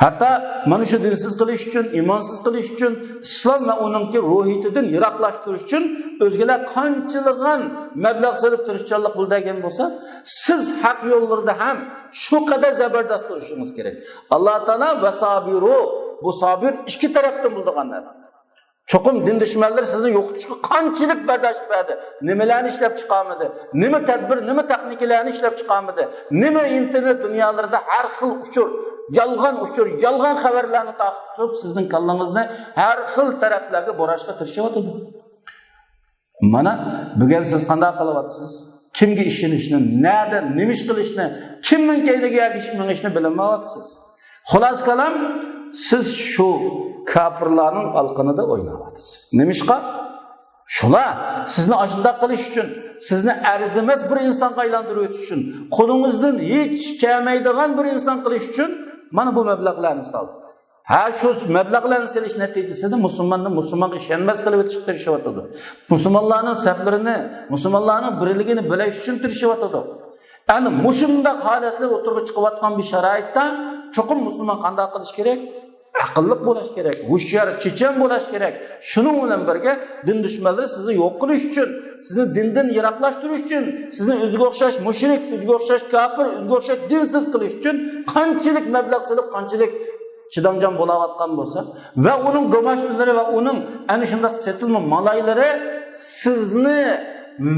ھەتتا مانا شۇ دىنسىز قىلىش ئۈچۈن، ئىمانسىز قىلىش ئۈچۈن، ئىسلام ۋە ئۇنىڭكى روھىيىتىدىن يىراقلاشتۇرۇش ئۈچۈن ئۆزگىلەر قانچىلىغان مەبلەغ سېلىپ تىرىشچانلىق بىلدۈرگەن بولسا، سىز ھەق يوللىرىدا ھەم شۇ قەدەر زەبەردەست تۇرۇشىڭىز كېرەك. ئاللا تائالا ۋەسابىرۇ، بۇ سابىر ئىككى تەرەپتىن بولىدىغان نەرسە. چوقۇم دىن دۈشمەنلىرى سىزنى يوقىتىشقا قانچىلىك بەرداشلىق بەردى؟ نېمىلەرنى ئىشلەپ چىقارمىدى؟ نېمە تەدبىر، نېمە تېخنىكىلەرنى ئىشلەپ چىقارمىدى؟ نېمە ئىنتېرنېت دۇنيالىرىدا ھەر خىل ئۇچۇر، يالغان ئۇچۇر، يالغان خەۋەرلەرنى تارقىتىپ تۇرۇپ، سىزنىڭ كاللىڭىزنى ھەر خىل تەرەپلەرگە بۇراشقا تىرىشىۋاتىدۇ. مانا، بۈگۈن سىز قانداق قىلىۋاتىسىز؟ كىمگە ئىشىنىشنى، نەدە نېمە ئىش قىلىشنى، كىمنىڭ كەينىگە ئەگىشىپ مېڭىشنى بىلمەيۋاتىسىز. خۇلاسە كالام، سىز شۇ كاپىرلارنىڭ ئالىقىنىدا ئويناۋاتىسىز. نېمىشقا؟ شۇلار سىزنى ئاشۇنداق قىلىش ئۈچۈن، سىزنى ئەرزىمەس بىر ئىنسانغا ئايلاندۇرۇۋېتىش ئۈچۈن، قولىڭىزدىن ھېچ كەلمەيدىغان بىر ئىنسان قىلىش ئۈچۈن مانا بۇ مەبلەغلەرنى سالدى. ھە، شۇ مەبلەغلەرنى سېلىش نەتىجىسىدە مۇسۇلماننى مۇسۇلمانغا ئىشەنمەس قىلىۋېتىشقا تىرىشىۋاتىدۇ. مۇسۇلمانلارنىڭ سەپلىرىنى، مۇسۇلمانلارنىڭ بىرلىكىنى بۆلۈش ئۈچۈن تىرىشىۋاتىدۇ. ئەنە مۇشۇنداق ھالەتلەر ئوتتۇرىغا چىقىۋاتقان بىر شارائىتتا چوقۇم مۇسۇلمان قانداق قىلىش كېرەك؟ ئەقىللىق بولۇش كېرەك، ھوشيار، چېچەن بولۇش كېرەك. شۇنىڭ بىلەن بىرگە دىن دۈشمەنلىرى سىزنى يوق قىلىش ئۈچۈن، سىزنى دىندىن يىراقلاشتۇرۇش ئۈچۈن، سىزنى ئۆزىگە ئوخشاش مۇشرىك، ئۆزىگە ئوخشاش كاپىر، ئۆزىگە ئوخشاش دىنسىز قىلىش ئۈچۈن قانچىلىك مەبلەغ سېلىپ، قانچىلىك چىدامچان بولاۋاتقان بولسا ۋە ئۇنىڭ گۇماشتىلىرى ۋە ئۇنىڭ ئەنە شۇنداق سېتىلما مالايلىرى سىزنى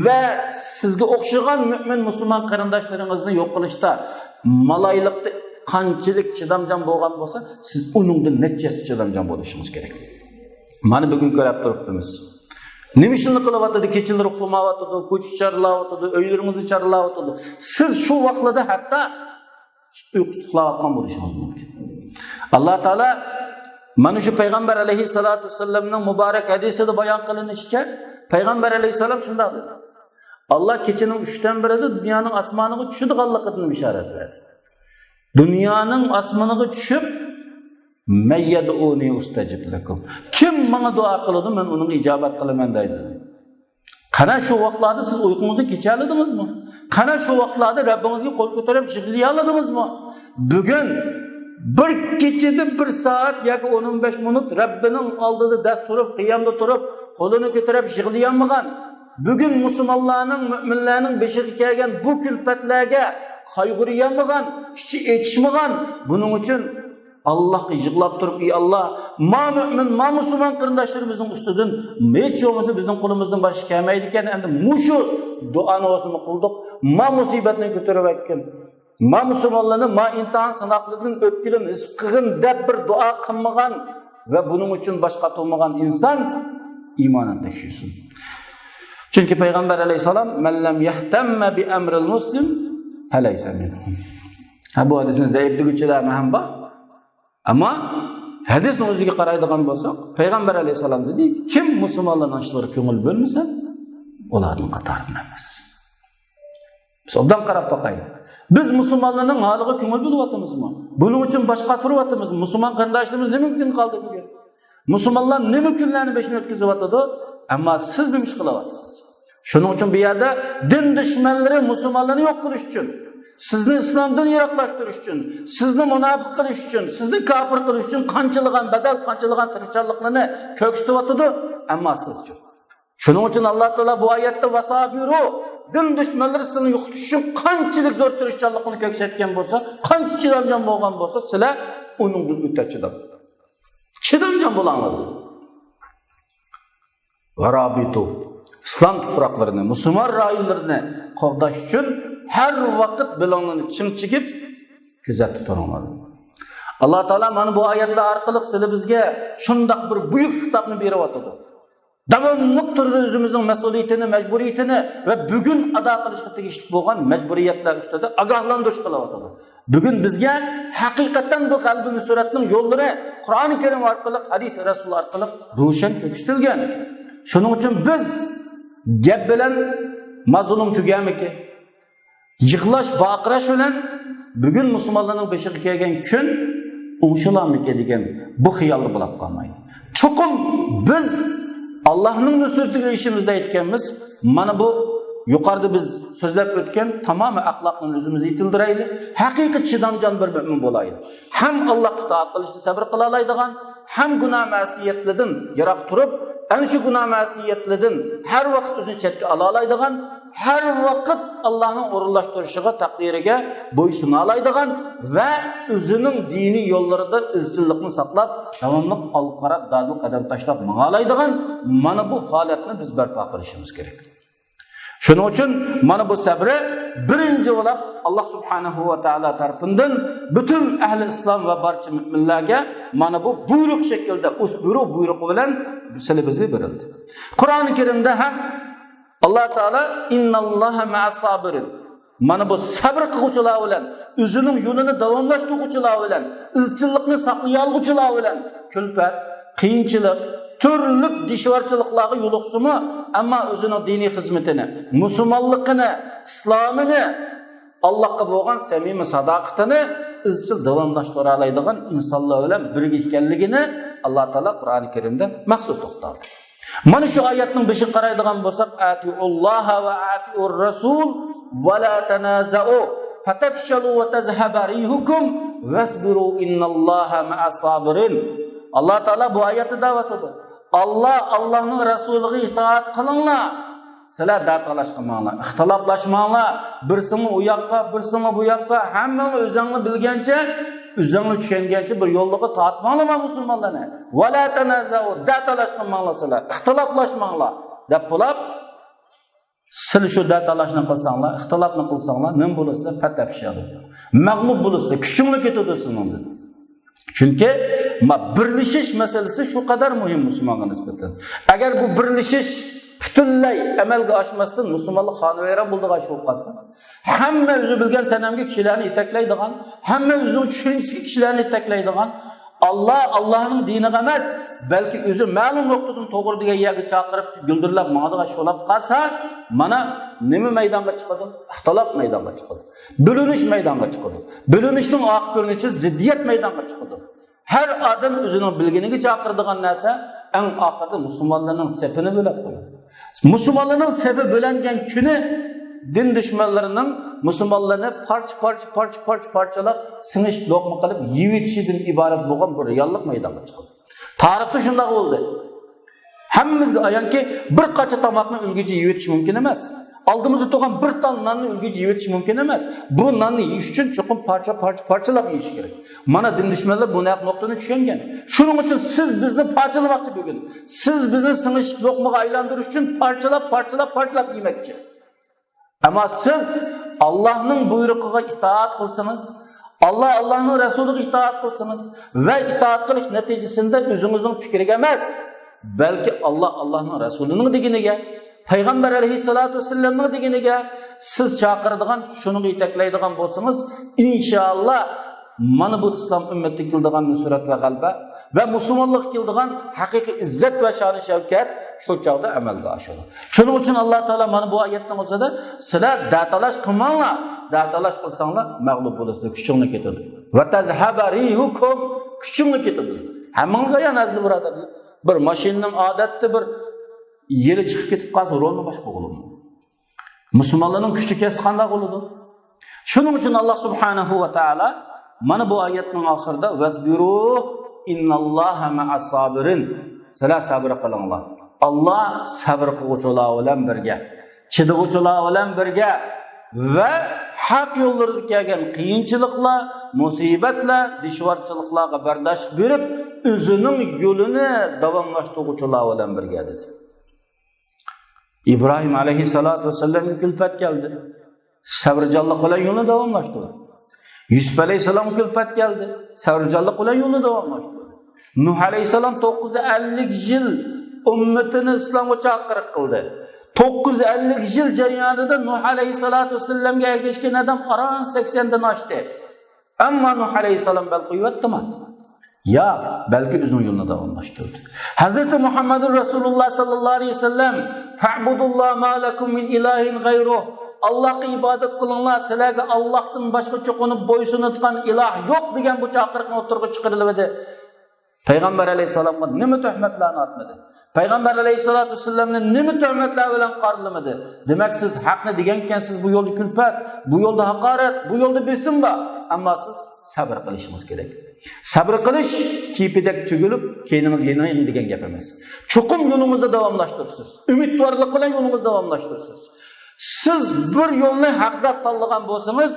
ۋە سىزگە ئوخشىغان مۆمىن مۇسۇلمان قېرىنداشلىرىڭىزنى يوق قىلىشتا مالايلىقتا قانچىلىك چىدامچان بولغان بولسا، سىز ئۇنىڭدىن نەچچە ھەسسە چىدامچان بولۇشىڭىز كېرەك. مانا بۈگۈن كۆرۈپ تۇرۇپتىمىز. نېمە ئىشلارنى قىلىۋاتىدۇ؟ كېچىلىرى ئۇخلىمايۋاتىدۇ، كوچا چارلاۋاتىدۇ، ئۆيلىرىڭىزنى چارلاۋاتىدۇ. سىز شۇ ۋاقىتلاردا ھەتتا سۈت ئۇيقۇسى ئۇخلاۋاتقان بولۇشىڭىز مۇمكىن. ئاللا تائالا مانا شۇ پەيغەمبەر ئەلەيھىسسالاتۇ ۋەسسالامنىڭ مۇبارەك ھەدىسىدە بايان قىلىنىشىچە، پەيغەمبەر ئەلەيھىسسالام شۇنداق دېدى: ئاللا كېچىنىڭ ئۈچتىن بىرىدە دۇنيانىڭ ئاسمانىغا چۈشىدىغانلىقىدىن بېشارەت بەردى. دۇنيانىڭ ئاسمىنىغا چۈشۈپ، مەن يەدئۇنى ئۇستەجىب لەكۇم. كىم ماڭا دۇئا قىلىدۇ، مەن ئۇنىڭغا ئىجابەت قىلىمەن دەيدۇ. قانا شۇ ۋاقىتلاردا سىز ئۇيقۇڭىزنى كېچەلىدىڭىزمۇ؟ قانا شۇ ۋاقىتلاردا رەببىڭىزگە قول كۆتۈرۈپ يىغلىيالىدىڭىزمۇ؟ بۈگۈن بىر كېچىدە بىر سائەت ياكى ئون، ئون بەش مىنۇت رەببىنىڭ ئالدىدا دەس تۇرۇپ، قىيامدا تۇرۇپ، قولىنى كۆتۈرۈپ يىغلىيالمىغان، بۈگۈن مۇسۇلمانلارنىڭ، مۆمىنلەرنىڭ بېشىغا كەلگەن بۇ كۈلپەتلەرگە قايغۇرۇيالمىغان، ئىچى ئېچىشمىغان، بۇنىڭ ئۈچۈن ئاللاھقا يىغلاپ تۇرۇپ، ئى ئاللا، ما مۆمىن، ما مۇسۇلمان قېرىنداشلىرىمىزنىڭ ئۈستىدىن ھېچ بولمىسا بىزنىڭ قولىمىزدىن باشقا كەلمەيدىكەن، ئەمدى مۇشۇ دۇئانى بولسىمۇ قىلدۇق، ما مۇسىبەتنى كۆتۈرۈۋەتكىن. ما مۇسۇلمانلارنى ما ئىمتىھان سىناقلىرىدىن ئۆتكىلىم، ھېس قىلغىن دەپ بىر دۇئا قىلمىغان ۋە بۇنىڭ ئۈچۈن باش قاتۇرمىغان ئىنسان ئىمانىنى تەكشۈرسۇن. چۈنكى پەيغەمبەر ئەلەيھىسسالام، مەن لەم يەھتەممە بىئەمرىل مۇسلىم فەلەيسە مىنھۇم. ھە، بۇ ھەدىسنى زەئىپ دېگۈچىلەرمۇ ھەم بار. ئەمما ھەدىسنىڭ ئۆزىگە قارايدىغان بولساق، پەيغەمبەر ئەلەيھىسسالام دېدى، كىم مۇسۇلمانلارنىڭ ئىشلىرىغا كۆڭۈل بۆلمىسە، ئۇلارنىڭ قاتارىدىن ئەمەس. بىز ئوبدان قاراپ باقايلى. بىز مۇسۇلمانلارنىڭ ھالىغا كۆڭۈل بۆلۈۋاتىمىزمۇ؟ بۇنىڭ ئۈچۈن باش قاتۇرۇۋاتىمىزمۇ؟ مۇسۇلمان قېرىنداشلىرىمىز نېمە كۈن قالدى بۈگۈن؟ مۇسۇلمانلار نېمە كۈنلەرنى بېشىدىن ئۆتكۈزۈۋاتىدۇ؟ ئەمما سىز نېمە ئىش قىلىۋاتىسىز؟ شۇنىڭ ئۈچۈن بۇ يەردە دىن دۈشمەنلىرى مۇسۇلمانلارنى يوق قىلىش ئۈچۈن، سىزنى ئىسلامدىن يىراقلاشتۇرۇش ئۈچۈن، سىزنى مۇناپىق قىلىش ئۈچۈن، سىزنى كاپىر قىلىش ئۈچۈن قانچىلىغان بەدەل، قانچىلىغان تىرىشچانلىقلىرىنى كۆرسىتىۋاتىدۇ، ئەمما سىزچۇ؟ شۇنىڭ ئۈچۈن ئاللا تائالا بۇ ئايەتتە ۋەسابىرۇ، دىن دۈشمەنلىرى سىلىنى يوقىتىش ئۈچۈن قانچىلىك زور تىرىشچانلىقنى كۆرسەتكەن بولسا، قانچە چىدامچان بولغان بولسا، سىلەر ئۇنىڭدىن ئۆتە چىدام. چىدامچان بولۇڭلار. ۋە رابىتۇ، ئىسلام تۇپراقلىرىنى، مۇسۇلمان رايونلىرىنى قوغداش ئۈچۈن ھەر ۋاقىت بېلىڭلارنى چىڭ چىگىپ كۆزەتتە تۇرۇڭلار. ئاللا تائالا مانا بۇ ئايەتلەر ئارقىلىق سىلى بىزگە شۇنداق بىر بۈيۈك خىتابنى بېرىۋاتىدۇ. داۋاملىق تۈردە ئۆزىمىزنىڭ مەسئۇلىيىتىنى، مەجبۇرىيىتىنى ۋە بۈگۈن ئادا قىلىشقا تېگىشلىك بولغان مەجبۇرىيەتلەر ئۈستىدە ئاگاھلاندۇرۇش قىلىۋاتىدۇ. بۈگۈن بىزگە ھەقىقەتەن بۇ غەلىبە نۇسرەتنىڭ يوللىرى قۇرئانى كەرىم ئارقىلىق، ھەدىس رەسۇل ئارقىلىق روشەن كۆرسىتىلگەن. شۇنىڭ ئۈچۈن بىز گەپ بىلەن مازلۇم تۈگەمىكى؟ يىغلاش، ۋارقىراش بىلەن بۈگۈن مۇسۇلمانلارنىڭ بېشىغا كەلگەن كۈن ئوڭشىلارمىكىن دېگەن بۇ خىيالدا بولاپ قالمايلى. چوقۇم بىز ئاللانىڭ نۇسرىتىگە ئېرىشىمىز دەيدىكەنمىز. مانا بۇ يۇقىرىدا بىز سۆزلەپ ئۆتكەن تامامەن ئەخلاقنى ئۆزىمىز يېتىلدۈرەيلى. ھەقىقىي چىدامچان بىر مۆمىن بولايلى. ھەم ئاللاغا ئىتائەت قىلىشتا سەۋر قىلالايدىغان، ھەم گۇناھ مەسىيەتلىدىن يىراق تۇرۇپ، ئەنە شۇ گۇناھ مەسىيەتلىدىن ھەر ۋاقىت ئۆزىنى چەتكە ئالالايدىغان، ھەر ۋاقىت ئاللانىڭ ئورۇنلاشتۇرۇشىغا، تەقدىرىگە بويسۇنالايدىغان ۋە ئۆزىنىڭ دىنىي يوللىرىدا ئىزچىللىقنى ساقلاپ، داۋاملىق ئالغا قاراپ دادىل قەدەم تاشلاپ ماڭالايدىغان مانا بۇ ھالەتنى بىز بەرپا قىلىشىمىز كېرەك. شۇنىڭ ئۈچۈن مانا بۇ سەبرى بىرىنچى بولاپ، ئاللا سۇبھانەھۇ ۋە تائالا تەرىپىندىن پۈتۈن ئەھلى ئىسلام ۋە بارچە مۆمىنلەرگە مانا بۇ بۇيرۇق شەكلىدە، ئۇسبۇرۇ بۇيرۇقى بىلەن سىلى بىزگە بېرىلدى. قۇرئانى كەرىمدە ھەم ئاللا تائالا، ئىنناللاھە مەئەس سابىرىن. مانا بۇ سەبر قىلغۇچىلار بىلەن، ئۆزىنىڭ يولىنى داۋاملاشتۇرغۇچىلار بىلەن، ئىزچىللىقنى ساقلىيالغۇچىلار بىلەن كۈلپەت، قىيىنچىلىق، تۈرلۈك دۈشۋارچىلىقلارغا يولۇقسىمۇ، ئەمما ئۆزىنىڭ دىنىي خىزمىتىنى، مۇسۇلمانلىقىنى، ئىسلامىنى، ئاللاغا بولغان سەمىمىي ساداقىتىنى ئىزچىل داۋاملاشتۇرالايدىغان ئىنسانلار بىلەن بىرگە ئىكەنلىكىنى ئاللا تائالا قۇرئانى كەرىمدە مەخسۇس توختالدى. مانا شۇ ئايەتنىڭ بېشىغا قارايدىغان بولساق، ئەتىئۇللاھە ۋە ئەتىئۇر رەسۇل ۋە لا تەنازەئۇ فەتەفشەلۇ ۋە تەزھەبە رىھۇكۇم ۋەسبىرۇ ئىننەللاھە مەئەس سابىرىن. ئاللا تائالا بۇ ئايەتتە دەۋاتىدۇ. ئاللا، ئاللانىڭ رەسۇلىغا ئىتائەت قىلىڭلار. سىلەر دەتالاش قىلماڭلار، ئىختىلاپلاشماڭلار. بىرسىڭلار ئۇ ياققا، بىرسىڭلار بۇ ياققا. ھەممىڭلار ئۆزۈڭلار بىلگەنچە، ئۆزۈڭلار چۈشەنگەنچە بىر يوللارغا تارتماڭلار مانا مۇسۇلمانلارنى. ۋە لا تەنازەئۇ، دەتالاش قىلماڭلار سىلەر، ئىختىلاپلاشماڭلار، دەپ بولاپ، سىلەر شۇ دەتالاشنى قىلساڭلار، ئىختىلاپنى قىلساڭلار، نېمە بولىسىلەر؟ پەتەپشەلۇ. مەغلۇپ بولىسىلەر، كۈچۈڭلار كېتىدۇ سىلەرنىڭ. چۈنكى ما بىرلىشىش مەسىلىسى شۇ قەدەر مۇھىم مۇسۇلمانغا نىسبەتەن. ئەگەر بۇ بىرلىشىش پۈتۈنلەي ئەمەلگە ئاشماستىن، مۇسۇلمانلىق خانىۋەيران بولىدىغان ئىش بولۇپ قالسا، ھەممە ئۆزى بىلگەن سەنەمگە كىشىلەرنى يېتەكلەيدىغان، ھەممە ئۆزىنىڭ چۈشەنچىسىگە كىشىلەرنى يېتەكلەيدىغان، ئاللا، ئاللانىڭ دىنىغا ئەمەس، بەلكى ئۆزى مەلۇم نۇقتىدىن توغرا دېگەن يەرگە چاقىرىپ، گۈلدۈرلەپ ماڭىدىغان ئىش بولۇپ قالسا، مانا نېمە مەيدانغا چىقىدۇ؟ ئىختىلاپ مەيدانغا چىقىدۇ. بۆلۈنۈش مەيدانغا چىقىدۇ. بۆلۈنۈشنىڭ ئارقا كۆرۈنۈشى زىددىيەت مەيدانغا چىقىدۇ. ھەر ئادەم ئۆزىنىڭ بىلگىنىگە چاقىرىدىغان نەرسە ئەڭ ئاخىرىدا مۇسۇلمانلارنىڭ سېپىنى بۆلەپ قويىدۇ. مۇسۇلمانلارنىڭ سېپى بۆلەنگەن كۈنى دىن دۈشمەنلىرىنىڭ مۇسۇلمانلارنى پارچە، پارچە، پارچە، پارچە، پارچىلاپ، سىڭىش لوقما قىلىپ يېيىۋېتىشىدىن ئىبارەت بولغان بىر رېئاللىق مەيدانغا چىقىدۇ. تارىختا شۇنداق بولدى. ھەممىمىزگە ئايانكى، بىر قاچا تاماقنى ئۆلگۈچە يېيىۋېتىش مۇمكىن ئەمەس. ئالدىمىزدا تۇرغان بىر تال ناننى ئۆلگۈچە يېيىۋېتىش مۇمكىن ئەمەس. بۇ ناننى يېيىش ئۈچۈن چوقۇم پارچە، پارچە، پارچىلاپ يېيىش كېرەك. مانا دىن دۈشمەنلىرى بۇ نەق نۇقتىنى چۈشەنگەن. شۇنىڭ ئۈچۈن سىز بىزنى پارچىلىماقچى بۈگۈن. سىز بىزنى سىڭىش لوقمىغا ئايلاندۇرۇش ئۈچۈن پارچىلاپ، پارچىلاپ، پارچىلاپ يېمەكچى. ئەمما سىز ئاللانىڭ بۇيرۇقىغا ئىتائەت قىلسىڭىز، ئاللا، ئاللانىڭ رەسۇلىغا ئىتائەت قىلسىڭىز ۋە ئىتائەت قىلىش نەتىجىسىندە ئۆزىڭىزنىڭ پىكرىگە ئەمەس، بەلكى ئاللا، ئاللانىڭ رەسۇلىنىڭ دېگىنىگە، پەيغەمبەر ئەلەيھىسسالاتۇ ۋەسسالامنىڭ دېگىنىگە سىز چاقىرىدىغان، شۇنىڭغا يېتەكلەيدىغان بولسىڭىز، ئىنشائاللا، مانا بۇ ئىسلام ئۈممىتىگە كېلىدىغان نۇسرەت ۋە غەلىبە ۋە مۇسۇلمانلىققا كېلىدىغان ھەقىقىي ئىززەت ۋە شانۇ شەۋكەت شۇ چاغدا ئەمەلگە ئاشىدۇ. شۇنىڭ ئۈچۈن ئاللا تائالا مانا بۇ ئايەتنىڭ ئۆزىدە، سىلەر دەتالاش قىلماڭلار، دەتالاش قىلساڭلار مەغلۇپ بولىسىلەر، كۈچۈڭلار كېتىدۇ. ۋە تەزھەبە رىھۇكۇم، كۈچۈڭلار كېتىدۇ. ھەممىڭلارغا ئايان ئەزىز بۇرادەرلەر، بىر ماشىنىنىڭ ئادەتتە بىر يېلى چىقىپ كېتىپ قالسا، رولنى باشقا بولىدۇ. مۇسۇلمانلارنىڭ كۈچى كەتسە قانداق بولىدۇ؟ شۇنىڭ ئۈچۈن ئاللا سۇبھانەھۇ ۋە تائالا مانا بۇ ئايەتنىڭ ئاخىرىدا، ۋەسبىرۇ ئىنناللاھە مەئەس سابىرىن. سىلەر سەبرى قىلىڭلار. ئاللا سەبرى قىلغۇچىلار بىلەن بىرگە، چىدىغۇچىلار بىلەن بىرگە ۋە ھەق يوللىرىدا كەلگەن قىيىنچىلىقلار، مۇسىبەتلەر، دىشۋارچىلىقلارغا بەرداشلىق بېرىپ، ئۆزىنىڭ يولىنى داۋاملاشتۇرغۇچىلار بىلەن بىرگە، دېدى. ئىبراھىم ئەلەيھىسسالاتۇ ۋەسسالامغا كۈلپەت كەلدى. سەۋرجانلىق بىلەن يولنى داۋاملاشتۇردى. يۈسۈپ ئەلەيھىسسالامغا كۈلپەت كەلدى. سەۋرجانلىق بىلەن يولنى داۋاملاشتۇردى. نۇھ ئەلەيھىسسالام توققۇز يۈز ئەللىك يىل ئۈممىتىنى ئىسلامغا چاقىرىق قىلدى. توققۇز يۈز ئەللىك يىل جەريانىدا نۇھ ئەلەيھىسسالاتۇ ۋەسسالامغا ئەگەشكەن ئادەم ئاران سەكسەندىن ئاشتى. ئەمما نۇھ ئەلەيھىسسالام بەل قويۇۋەتتىما؟ ياق، بەلكى ئۆزىنىڭ يولىنى داۋاملاشتۇردى. ھەزرىتى مۇھەممەدۇر رەسۇلۇللا ساللاللاھۇ ئەلەيھى ۋەسەللەم، فەئبۇدۇللا ما لەكۇم مىن ئىلاھىن غەيرۇھ، ئاللاھقا ئىبادەت قىلىڭلار، سىلەرگە ئاللاھتىن باشقا چوقۇنۇپ بويسۇنىدىغان ئىلاھ يوق، دېگەن بۇ چاقىرىقنى ئوتتۇرىغا چىقىرىلىۋىدى. پەيغەمبەر ئەلەيھىسسالامغا نېمە تۆھمەتلەرنى ئاتمىدى؟ پەيغەمبەر ئەلەيھىسسالاتۇ ۋەسسالامنى نېمە تۆھمەتلەر بىلەن قارىلىمىدى؟ دېمەك، سىز ھەقنى دېگەنكەنسىز، بۇ يولدا كۈلپەت، بۇ يولدا ھاقارەت، بۇ يولدا بېسىم بار. ئەمما سىز سەبرى قىلىشىڭىز كېرەك. سەبرى قىلىش كېپىدەك تۈگۈلۈپ، كەينىڭىز يېنىڭ دېگەن گەپ ئەمەس. چوقۇم يولىڭىزدا داۋاملاشتۇرىسىز. ئۈمىدۋارلىق بىلەن يولىڭىزدا داۋاملاشتۇرىسىز. سىز بىر يولنى ھەق دەپ تاللىغان بولسىڭىز،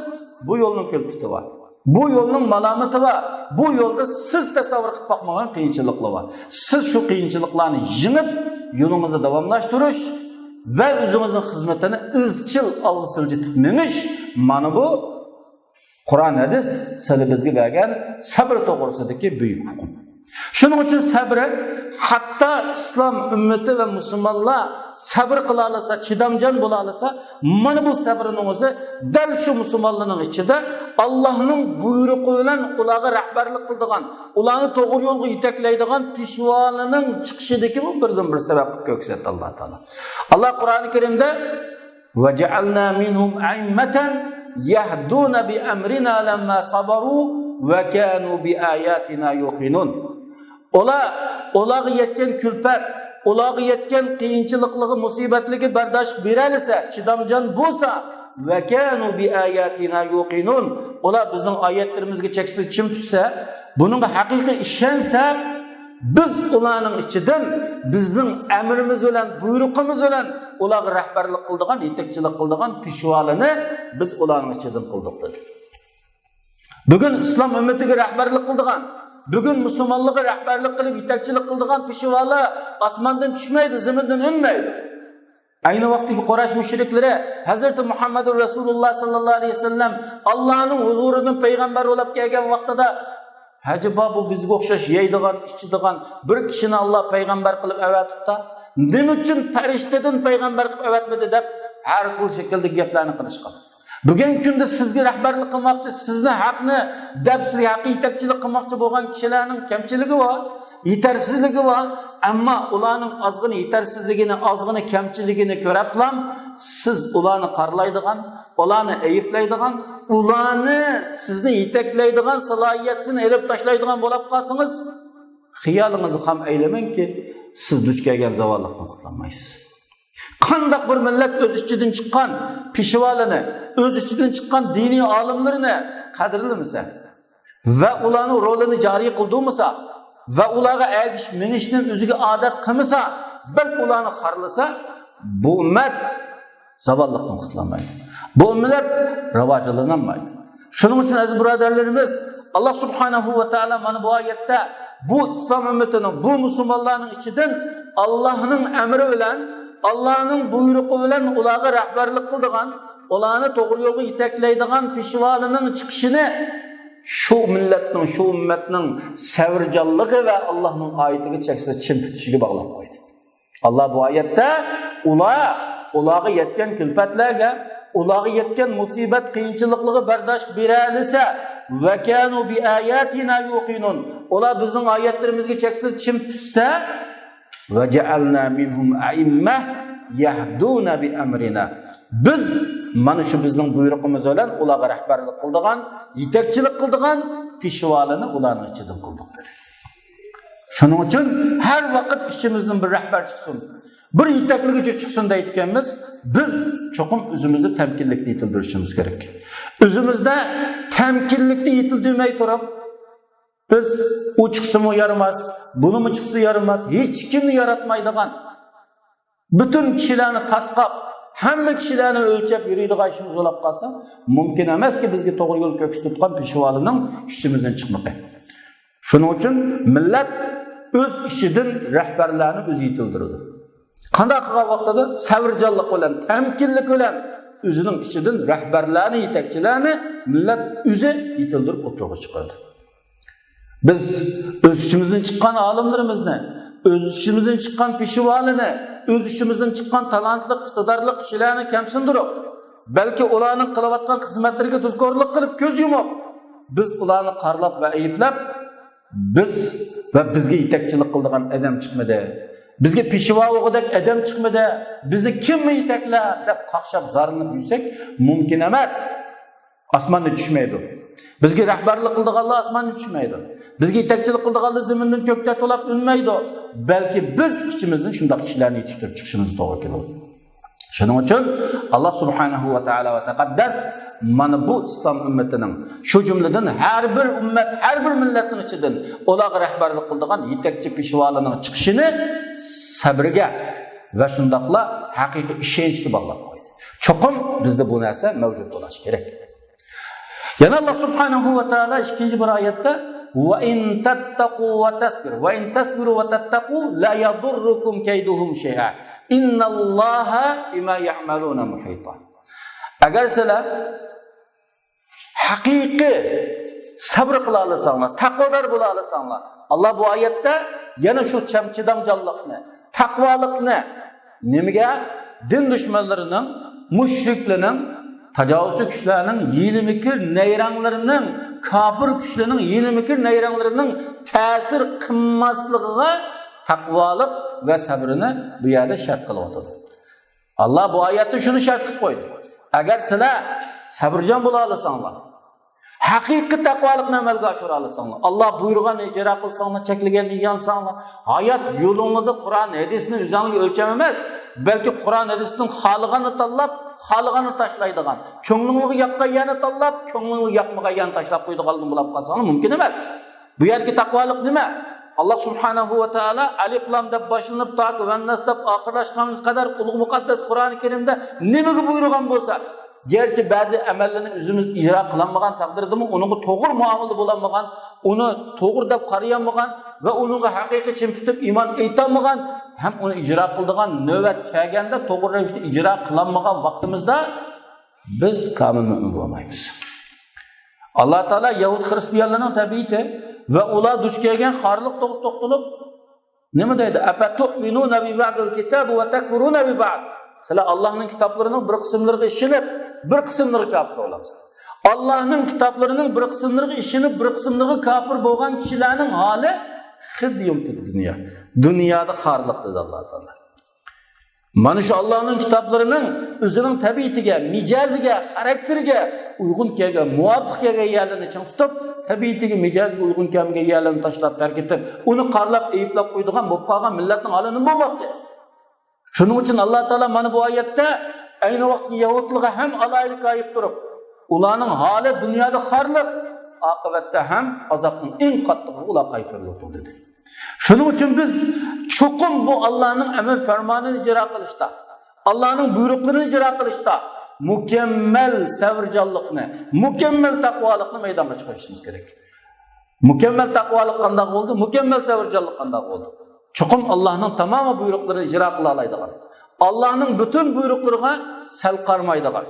بۇ يولنىڭ كۈلپىتى بار. بۇ يولنىڭ مالامىتى بار. بۇ يولدا سىز تەسەۋۋۇر قىلىپ باقمىغان قىيىنچىلىقلار بار. سىز شۇ قىيىنچىلىقلارنى يېڭىپ، يولىڭىزنى داۋاملاشتۇرۇش ۋە ئۆزىڭىزنىڭ خىزمىتىنى ئىزچىل ئالغا سىلجىتىپ مېڭىش، مانا بۇ قۇرئان، ھەدىس سىلى بىزگە بەرگەن سەبر توغرىسىدىكى بۈيۈك ھۆكۈم. شۇنىڭ ئۈچۈن سەبرى، ھەتتا ئىسلام ئۈممىتى ۋە مۇسۇلمانلار سەبر قىلالىسا، چىدامچان بولالىسا، مانا بۇ سەبرىنىڭ ئۆزى دەل شۇ مۇسۇلمانلارنىڭ ئىچىدە ئاللاھنىڭ بۇيرۇقى بىلەن ئۇلارغا رەھبەرلىك قىلىدىغان، ئۇلارنى توغرا يولغا يېتەكلەيدىغان پېشۋالىنىڭ چىقىشىدىكى بۇ بىردىنبىر سەۋەب قىلىپ كۆرسەتتى ئاللا تائالا. ئاللا قۇرئانى كەرىمدە، ۋەجەئەلنا مىنھۇم ئەئىممەتەن يەھدۇنە بىئەمرىنا لەمما سەبەرۇ ۋەكانۇ بىئاياتىنا يۇقىنۇن. ئۇلار، ئۇلارغا يەتكەن كۈلپەت، ئۇلارغا يەتكەن قىيىنچىلىقلىرى، مۇسىبەتلىرىگە بەرداشلىق بېرەلىسە، چىدامچان بولسا، ۋەكانۇ بىئاياتىنا يۇقىنۇن. ئۇلار بىزنىڭ ئايەتلىرىمىزگە چەكسىز چىڭ تۇتسا، بۇنىڭغا ھەقىقىي ئىشەنسە، بىز ئۇلارنىڭ ئىچىدىن بىزنىڭ ئەمرىمىز بىلەن، بۇيرۇقىمىز بىلەن ئۇلارغا رەھبەرلىك قىلىدىغان، يېتەكچىلىك قىلىدىغان پېشۋالىنى بىز ئۇلارنىڭ ئىچىدىن قىلدۇق، دېدى. بۈگۈن ئىسلام ئۈممىتىگە رەھبەرلىك قىلىدىغان، بۈگۈن مۇسۇلمانلىققا رەھبەرلىك قىلىپ يېتەكچىلىك قىلىدىغان پېشۋالار ئاسماندىن چۈشمەيدۇ، زېمىندىن ئۈنمەيدۇ. ئەينى ۋاقىتتىكى قۇرەيش مۇشرىكلىرى ھەزرىتى مۇھەممەدۇر رەسۇلۇللا ساللاللاھۇ ئەلەيھى ۋەسەللەم ئاللانىڭ ھۇزۇرىدىن پەيغەمبەر بولاپ كەلگەن ۋاقتىدا، ئەجەبا، بۇ بىزگە ئوخشاش يەيدىغان، ئىچىدىغان بىر كىشىنى ئاللا پەيغەمبەر قىلىپ ئەۋەتىپتۇ، نېمە ئۈچۈن پەرىشتىدىن پەيغەمبەر قىلىپ ئەۋەتمىدى؟ دەپ ھەر خىل شەكىلدىكى گەپلەرنى قىلىشقان. بۈگۈنكى كۈندە سىزگە رەھبەرلىك قىلماقچى، سىزنى ھەقنى دەپ، سىزگە ھەققە يېتەكچىلىك قىلماقچى بولغان كىشىلەرنىڭ كەمچىلىكى بار، يېتەرسىزلىكى بار. ئەمما ئۇلارنىڭ ئازغىنە يېتەرسىزلىكىنى، ئازغىنە كەمچىلىكىنى كۆرۈپلا، سىز ئۇلارنى قارىلايدىغان، ئۇلارنى ئەيىبلەيدىغان، ئۇلارنى سىزنى يېتەكلەيدىغان سالاھىيەتتىن ئېلىپ تاشلايدىغان بولۇپ قالسىڭىز، خىيالىڭىزنى خام ئەيلىمەڭكى، سىز دۇچ كەلگەن زاۋاللىقتىن قۇتۇلالمايسىز. قانداق بىر مىللەت ئۆز ئىچىدىن چىققان پېشۋالىنى، ئۆز ئىچىدىن چىققان دىنىي ئالىملىرىنى قەدىرلىمىسە ۋە ئۇلارنىڭ رولىنى جارى قىلدۇرمىسا ۋە ئۇلارغا ئەگىشىپ مېڭىشنى ئۆزىگە ئادەت قىلمىسا، بەلكى ئۇلارنى خارلىسا، بۇ ئۈممەت زاۋاللىقتىن قۇتۇلالمايدۇ. بۇ مىللەت راۋاجلىنالمايدۇ. شۇنىڭ ئۈچۈن، ئەزىز بۇرادەرلىرىمىز، ئاللا سۇبھانەھۇ ۋە تائالا مانا بۇ ئايەتتە بۇ ئىسلام ئۈممىتىنىڭ، بۇ مۇسۇلمانلارنىڭ ئىچىدىن ئاللانىڭ ئەمرى بىلەن، ئاللانىڭ بۇيرۇقى بىلەن ئۇلارغا رەھبەرلىك قىلىدىغان، ئۇلارنى توغرا يولغا يېتەكلەيدىغان پېشۋالىنىڭ چىقىشىنى شۇ مىللەتنىڭ، شۇ ئۈممەتنىڭ سەۋرجانلىقى ۋە ئاللانىڭ ئايىتىگە چەكسىز چىڭ پۈتۈشىگە باغلاپ قويدى. ئاللا بۇ ئايەتتە ئۇلار، ئۇلارغا يەتكەن كۈلپەتلەرگە، ئۇلارغا يەتكەن مۇسىبەت قىيىنچىلىقلىرىغا بەرداشلىق بېرەلىسە، ۋەكانۇ بىئاياتىنا يۇقىنۇن، ئۇلار بىزنىڭ ئايەتلىرىمىزگە چەكسىز چىم تۇتسا، ۋەجەئەلنا مىنھۇم ئەئىممە يەھدۇنە بىئەمرىنا، بىز مانا شۇ بىزنىڭ بۇيرۇقىمىز بىلەن ئۇلارغا رەھبەرلىك قىلىدىغان، يېتەكچىلىك قىلىدىغان پېشۋالىنى ئۇلارنىڭ ئىچىدىن قىلدۇق، دېدى. شۇنىڭ ئۈچۈن ھەر ۋاقىت ئىچىمىزدىن بىر رەھبەر چىقسۇن، بىر يېتەكلىگۈچى چىقسۇن دەيدىكەنمىز، بىز چوقۇم ئۆزىمىزدە تەمكىنلىكنى يېتىلدۈرۈشىمىز كېرەك. ئۆزىمىزدە تەمكىنلىكنى يېتىلدۈرمەي تۇرۇپ، بىز ئۇ چىقسىمۇ يارىماس، بۇنىمۇ چىقسا يارىماس، ھېچكىمنى ياراتمايدىغان، پۈتۈن كىشىلەرنى تاسقاپ، ھەممە كىشىلەرنى ئۆلچەپ يۈرىدىغان ئىشىمىز بولۇپ قالسا، مۇمكىن ئەمەسكى، بىزگە توغرا يول كۆرسىتىدىغان پېشۋالىنىڭ ئىچىمىزدىن چىقمىقى. شۇنىڭ ئۈچۈن مىللەت ئۆز ئىچىدىن رەھبەرلەرنى ئۆزى يېتىلدۈرىدۇ. قانداق قىلغان ۋاقتىدا؟ سەۋرچانلىق بىلەن، تەمكىنلىك بىلەن ئۆزىنىڭ ئىچىدىن رەھبەرلەرنى، يېتەكچىلەرنى مىللەت ئۆزى يېتىلدۈرۈپ ئوتتۇرىغا چىقىرىدۇ. بىز ئۆز ئىچىمىزدىن چىققان ئالىملىرىمىزنى، ئۆز ئىچىمىزدىن چىققان پېشۋالىنى، ئۆز ئىچىمىزدىن چىققان تالانتلىق، ئىقتىدارلىق كىشىلەرنى كەمسىندۈرۈپ، بەلكى ئۇلارنىڭ قىلىۋاتقان خىزمەتلىرىگە تۇزكورلۇق قىلىپ، كۆز يۇمۇپ، بىز ئۇلارنى قارىلاپ ۋە ئەيىبلەپ، بىز ۋە بىزگە يېتەكچىلىك قىلىدىغان ئادەم چىقمىدى، بىزگە پېشۋا بولغۇدەك ئادەم چىقمىدى، بىزنى كىم يېتەكلەپ دەپ قاقشاپ زارلىنىپ يۈرسەك، مۇمكىن ئەمەس. ئاسماننى چۈشمەيدۇ. بىزگە رەھبەرلىك قىلىدىغانلار ئاسماننى چۈشمەيدۇ. بىزگە يېتەكچىلىك قىلىدىغانلار زېمىندىن كۆكتەك تولاپ ئۈنمەيدۇ. بەلكى بىز ئىچىمىزدىن شۇنداق كىشىلەرنى يېتىشتۈرۈپ چىقىشىمىز توغرا كېلىدۇ. شۇنىڭ ئۈچۈن ئاللا سۇبھانەھۇ ۋە تائالا ۋە تەقەددەس مانا بۇ ئىسلام ئۈممىتىنىڭ، شۇ جۈملىدىن ھەر بىر ئۈممەت، ھەر بىر مىللەتنىڭ ئىچىدىن ئۇلارغا رەھبەرلىك قىلىدىغان يېتەكچى پېشۋالىنىڭ چىقىشىنى سەبرىگە ۋە شۇنداقلا ھەقىقىي ئىشەنچكە باغلاپ قويدى. چوقۇم بىزدە بۇ نەرسە مەۋجۇت بولۇشى كېرەك. يەنە ئاللا سۇبھانەھۇ ۋە تائالا ئىككىنچى بىر ئايەتتە، «وَإِن تَتَّقُوا وَتَصْبِرُوا، وَإِن تَصْبِرُوا وَتَتَّقُوا لَا يَضُرُّكُمْ كَيْدُهُمْ شَيْئًا، إِنَّ اللَّهَ بِمَا يَعْمَلُونَ مُحِيطٌ.» ئەگەر سىلەر ھەقىقىي سەۋر قىلالىساڭلار، تەقۋادار بولالىساڭلار، ئاللا بۇ ئايەتتە يەنە شۇ چەم-، چىدامچانلىقنى، تەقۋالىقنى، نېمىگە؟ دىن دۈشمەنلىرىنىڭ، مۇشرىكلىرىنىڭ، تاجاۋۇزچى كۈچلەرنىڭ ھىيلە-مىكىر نەيرەڭلىرىنىڭ، كاپىر كۈچلىرىنىڭ ھىيلە-مىكىر نەيرەڭلىرىنىڭ تەسىر قىلماسلىقىغا تەقۋالىق ۋە سەبرىنى بۇ يەردە شەرت قىلىۋاتىدۇ. ئاللا بۇ ئايەتتە شۇنى شەرت قىلىپ قويدى. ئەگەر سىلەر سەبرىجان بولالىساڭلار، ھەقىقىي تەقۋالىقنى ئەمەلگە ئاشۇرالىساڭلار، ئاللا بۇيرۇغاننى ئىجرا قىلساڭلار، چەكلىگەننى يانساڭلار، ھايات يولۇڭلاردا قۇرئان، ھەدىسنى ئۆزۈڭلارغا ئۆلچەم ئەمەس، بەلكى قۇرئان، ھەدىستىن خالىغاننى تاللاپ، خالىغاننى تاشلايدىغان، كۆڭلۈڭلارغا ياققان يەرنى تاللاپ، كۆڭلۈڭلارغا ياقمىغان يەرنى تاشلاپ قويىدىغان بولۇپ قالساڭلار مۇمكىن ئەمەس. بۇ يەردىكى تەقۋالىق نېمە؟ ئاللا سۇبھانەھۇ ۋە تائالا ئەلىف لام دەپ باشلىنىپ، تاكى ۋەنناس دەپ ئاخىرلاشقانغا قەدەر ئۇلۇغ مۇقەددەس قۇرئانى كەرىمدە نېمىگە بۇيرۇغان بولسا، گەرچە بەزى ئەمەللەرنى ئۆزىمىز ئىجرا قىلالمىغان تەقدىردىمۇ، ئۇنىڭغا توغرا مۇئامىلىدە بولالمىغان، ئۇنى توغرا دەپ قارىيالمىغان ۋە ئۇنىڭغا ھەقىقىي چىن پۈتۈپ ئىمان ئېيتالمىغان ھەم ئۇنى ئىجرا قىلىدىغان نۆۋەت كەلگەندە توغرا رەۋىشتە ئىجرا قىلالمىغان ۋاقتىمىزدا، بىز كامىل مۆمىن بولالمايمىز. ئاللا تائالا يەھۇد خىرىستىيانلارنىڭ تەبىئىتى ۋە ئۇلار دۇچ كەلگەن خارلىق توغرا توختىلىپ، نېمە دەيدۇ؟ «ئەپەتۇئمىنۇنە بىبەئدىل كىتابى ۋە تەكفۇرۇنە بىبەئد.» سىلەر ئاللانىڭ كىتابلىرىنىڭ بىر قىسىملىرىغا ئىشىنىپ، بىر قىسىملىرىغا كاپىر بولامسىلەر؟ ئاللانىڭ كىتابلىرىنىڭ بىر قىسىملىرىغا ئىشىنىپ، بىر قىسىملىرىغا كاپىر بولغان كىشىلەرنىڭ ھالى خىزيۇن فىد دۇنيا. دۇنيادا خارلىق، دېدى ئاللا تائالا. مانا شۇ ئاللانىڭ كىتابلىرىنىڭ ئۆزىنىڭ تەبىئىتىگە، مىجەزىگە، خاراكتېرىگە ئۇيغۇن كەلگەن، مۇۋاپىق كەلگەن يەرلىرىنى چىڭ تۇتۇپ، تەبىئىتىگە، مىجەزىگە ئۇيغۇن كەلمىگەن يەرلىرىنى تاشلاپ تەرك ئېتىپ، ئۇنى قارىلاپ ئەيىبلەپ قويىدىغان بولۇپ قالغان مىللەتنىڭ ھالى نېمە بولماقچى؟ شۇنىڭ ئۈچۈن ئاللا تائالا مانا بۇ ئايەتتە ئەينى ۋاقىتتا يەھۇدلارغا ھەم ئالاھىدە كايىپ تۇرۇپ، ئۇلارنىڭ ھالى دۇنيادا خارلىق، ئاقىۋەتتە ھەم ئازابنىڭ ئەڭ قاتتىقىغا ئۇلار قايتۇرۇلىدۇ، دېدى. شۇنىڭ ئۈچۈن بىز چوقۇم بۇ ئاللانىڭ ئەمر پەرمانىنى ئىجرا قىلىشتا، ئاللانىڭ بۇيرۇقلىرىنى ئىجرا قىلىشتا مۇكەممەل سەۋرجانلىقنى، مۇكەممەل تەقۋالىقنى مەيدانغا چىقىرىشىمىز كېرەك. مۇكەممەل تەقۋالىق قانداق بولدى؟ مۇكەممەل سەۋرجانلىق قانداق بولدى؟ چوقۇم ئاللانىڭ تامامى بۇيرۇقلىرىنى ئىجرا قىلالايدىغان، ئاللانىڭ پۈتۈن بۇيرۇقلىرىغا سەل قارىمايدىغان،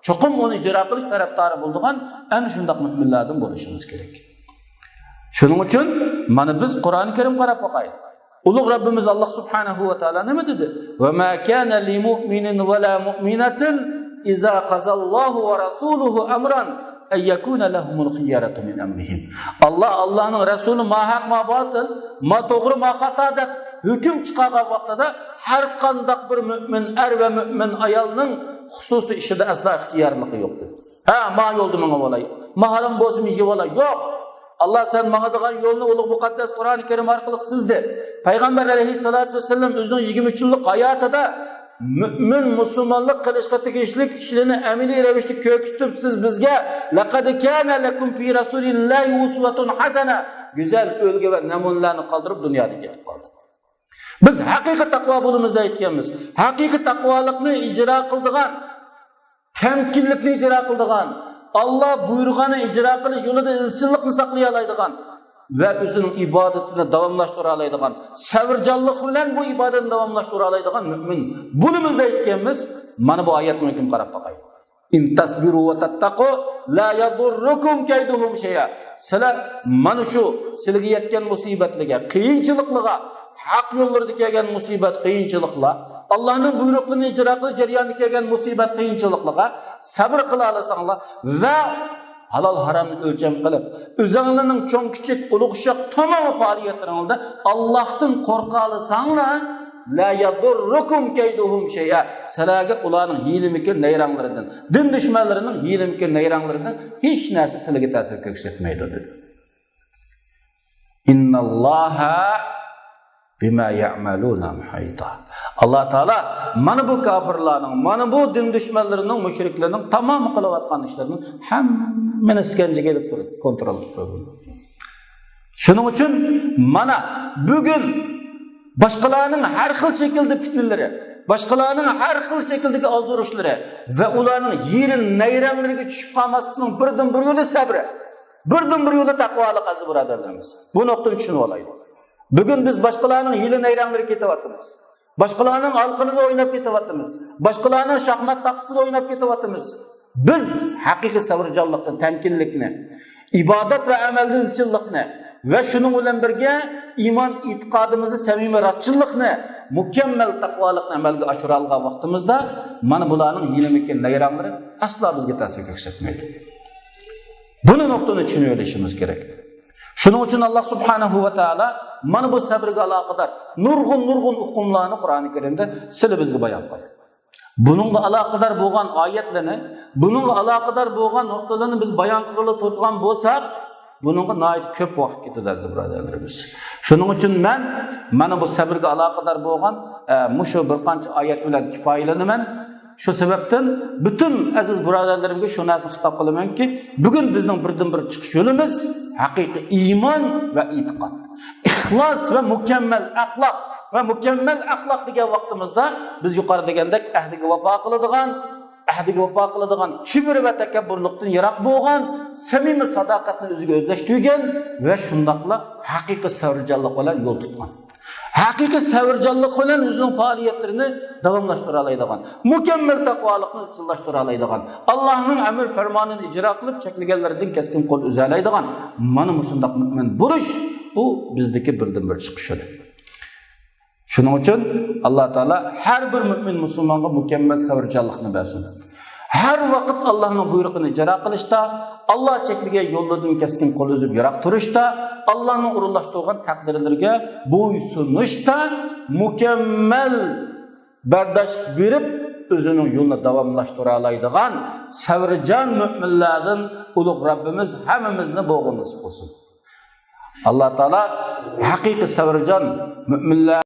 چوقۇم ئۇنى ئىجرا قىلىش تەرەپدارى بولىدىغان ئەنە شۇنداق مۆمىنلەردىن بولۇشىمىز كېرەك. شۇنىڭ ئۈچۈن مانا بىز قۇرئانى كەرىمگە قاراپ باقايلى. ئۇلۇغ رەببىمىز ئاللاھ سۇبھانەھۇ ۋە تائالا نېمە دېدى؟ وما كان لمؤمن ولا مؤمنة إذا قضى الله ورسوله أمرا أن يكون لهم الخيرة من أمرهم. ئاللاھ، ئاللاھنىڭ رەسۇلى ما ھەق، ما باتىل، ما توغرا، ما خاتا دەپ ھۆكۈم چىقارغان ۋاقتىدا ھەر قانداق بىر مۆمىن ئەر ۋە مۆمىن ئايالنىڭ خۇسۇسىي ئىشىدا ئەسلا ئىختىيارلىقى يوق دېدى. ھە، ما يولدا مېڭىۋالاي، ما ھارام بولسىمۇ يېيىۋالاي. يوق. ئاللاھ سەن ماڭىدىغان يولنى ئۇلۇغ مۇقەددەس قۇرئانى كەرىم ئارقىلىق سىزدى. پەيغەمبەر ئەلەيھىسسالاتۇ ۋەسسالام ئۆزىنىڭ يىگىرمە ئۈچ يىللىق ھاياتىدا مۆمىن، مۇسۇلمانلىق قىلىشقا تېگىشلىك ئىشلىرىنى ئەمەلىي رەۋىشتە كۆرسىتىپ، سىز بىزگە لەقەد كانە لەكۇم فى رەسۇلىللاھى ئۇسۋەتۇن ھەسەنە، گۈزەل ئۈلگە ۋە نەمۇنىلەرنى قالدۇرۇپ دۇنيادىن كېتىپ قالدى. بىز ھەقىقىي تەقۋا بولىمىز دەيدىكەنمىز. ھەقىقىي تەقۋالىقنى ئىجرا قىلىدىغان، تەمكىنلىكنى ئىجرا قىلىدىغان، ئاللاھ بۇيرۇغاننى ئىجرا قىلىش يولىدا ئىزچىللىقنى ساقلىيالايدىغان ۋە ئۆزىنىڭ ئىبادىتىنى داۋاملاشتۇرالايدىغان، سەۋرجانلىق بىلەن بۇ ئىبادەتنى داۋاملاشتۇرالايدىغان مۆمىن بولىمىز دەيدىكەنمىز. مانا بۇ ئايەتنىڭ ھۆكمىگە قاراپ باقايلى. إن تصبروا وتتقوا لا يضركم كيدهم شيئا. سىلەر مانا شۇ سىلىگە يەتكەن مۇسىبەتلەرگە، قىيىنچىلىقلارغا، ھەق يوللىرىدا كەلگەن مۇسىبەت، قىيىنچىلىقلار، ئاللاھنىڭ بۇيرۇقلىرىنى ئىجرا قىلىش جەريانىدا كەلگەن مۇسىبەت، قىيىنچىلىقلارغا سەۋر قىلالىساڭلار ۋە ھالال ھارامنى ئۆلچەم قىلىپ، ئۆزۈڭلارنىڭ چوڭ كىچىك، ئۇلۇغ ئۇششاق تامام پائالىيەتلىرىڭلاردا ئاللاھتىن قورقالىساڭلار، لا يضركم كيدهم شيئا. سىلەرگە ئۇلارنىڭ ھىيلە-مىكىر نەيرەڭلىرىدىن، دىن دۈشمەنلىرىنىڭ ھىيلە-مىكىر نەيرەڭلىرىدىن ھېچ نەرسە سىلەرگە تەسىر كۆرسەتمەيدۇ دېدى. إن الله بما يعملون محيط. ئاللاھ تائالا مانا بۇ كاپىرلارنىڭ، مانا بۇ دىن دۈشمەنلىرىنىڭ، مۇشرىكلىرىنىڭ تامام قىلىۋاتقان ئىشلىرىنىڭ ھەممىنى ئىسكەنجىگە ئېلىپ تۇرۇپ كونترول قىلىپ تۇرىدۇ. شۇنىڭ ئۈچۈن مانا بۈگۈن باشقىلارنىڭ ھەر خىل شەكىلدە پىتنىلىرى، باشقىلارنىڭ ھەر خىل شەكىلدىكى ئازدۇرۇشلىرى ۋە ئۇلارنىڭ ھىيلە نەيرەڭلىرىگە چۈشۈپ قالماسلىقنىڭ بىردىنبىر يولى سەبرى. بىردىنبىر يولى تەقۋالىق، ئەزىز بۇرادەرلىرىمىز. بۇ نۇقتىنى چۈشىنىۋالايلى. بۈگۈن بىز باشقىلارنىڭ ھىيلە نەيرەڭلىرىگە كېتىۋاتىمىز. باشقىلارنىڭ ئالىقىنىدا ئويناپ كېتىۋاتىمىز. باشقىلارنىڭ شاھمات تاختىسىدا ئويناپ كېتىۋاتىمىز. بىز ھەقىقىي سەۋرجانلىقنى، تەمكىنلىكنى، ئىبادەت ۋە ئەمەلدە ئىزچىللىقنى ۋە شۇنىڭ بىلەن بىرگە ئىمان ئېتىقادىمىزدا سەمىمىي راستچىللىقنى، مۇكەممەل تەقۋالىقنى ئەمەلگە ئاشۇرالىغان ۋاقتىمىزدا، مانا بۇلارنىڭ ھىيلە-مىكىر نەيرەڭلىرى ئەسلا بىزگە تەسىر كۆرسەتمەيدۇ. بۇنى نۇقتىنى چۈشىنىۋېلىشىمىز كېرەك. شۇنىڭ ئۈچۈن ئاللاھ سۇبھانەھۇ ۋە تائالا مانا بۇ سەبرگە ئالاقىدار نۇرغۇن، نۇرغۇن ئۇقۇملارنى قۇرئانى كەرىمدە سىلى بىزگە بايان قىلدى. بۇنىڭغا ئالاقىدار بولغان ئايەتلەرنى، بۇنىڭغا ئالاقىدار بولغان نۇقتىلارنى بىز بايان قىلغىلى تۇرىدىغان بولساق، بۇنىڭغا ناھايىتى كۆپ ۋاقىت كېتىدۇ، ئەزىز بۇرادەرلىرىمىز. شۇنىڭ ئۈچۈن مەن مانا بۇ سەبرگە ئالاقىدار بولغان، ئە، مۇشۇ بىر قانچە ئايەت بىلەن كۇپايىلىنىمەن. شۇ سەۋەبتىن پۈتۈن ئەزىز بۇرادەرلىرىمگە شۇ نەرسىنى خىتاب قىلىمەنكى، بۈگۈن بىزنىڭ بىردىنبىر چىقىش يولىمىز ھەقىقىي ئىمان ۋە ئېتىقاد، ئىخلاس ۋە مۇكەممەل ئەخلاق. ۋە مۇكەممەل ئەخلاق دېگەن ۋاقتىمىزدا بىز يۇقىرىدا دېگەندەك ئەھدىگە ۋاپا قىلىدىغان، ئەھدىگە ۋاپا قىلىدىغان، كىبىر ۋە تەكەببۇرلۇقتىن يىراق بولغان، سەمىمىي ساداقەتنى ئۆزىگە ئۆزلەشتۈرگەن ۋە شۇنداقلا ھەقىقىي سەۋرچانلىق بىلەن يول تۇتقان، ھەقىقىي سەۋرچانلىق بىلەن ئۆزىنىڭ پائالىيەتلىرىنى داۋاملاشتۇرالايدىغان، مۇكەممەل تەقۋالىقنى ئىزچىللاشتۇرالايدىغان، ئاللاھنىڭ ئەمر پەرمانىنى ئىجرا قىلىپ، چەكلىگەنلىرىدىن كەسكىن قول ئۈزەلەيدىغان، مانا مۇشۇنداق مۆمىن بولۇش، بۇ بىزدىكى بىردىنبىر چىقىش يولى. شۇنىڭ ئۈچۈن ئاللاھ تائالا ھەر بىر مۆمىن مۇسۇلمانغا مۇكەممەل سەۋرچانلىقنى بەرسۇن. ھەر ۋاقىت ئاللاھنىڭ بۇيرۇقىنى ئىجرا قىلىشتا، ئاللاھ چەكلىگەن يوللىرىدىن كەسكىن قول ئۈزۈپ يىراق تۇرۇشتا، ئاللاھنىڭ ئورۇنلاشتۇرغان تەقدىرلىرىگە بويسۇنۇشتا مۇكەممەل بەرداشلىق بېرىپ، ئۆزىنىڭ يولىنى داۋاملاشتۇرالايدىغان سەۋرجان مۆمىنلەردىن ئۇلۇغ رەببىمىز ھەممىمىزنى بولغىنى نېسىپ قىلسۇن. ئاللاھ تائالا ھەقىقىي سەۋرجان مۆمىنلەر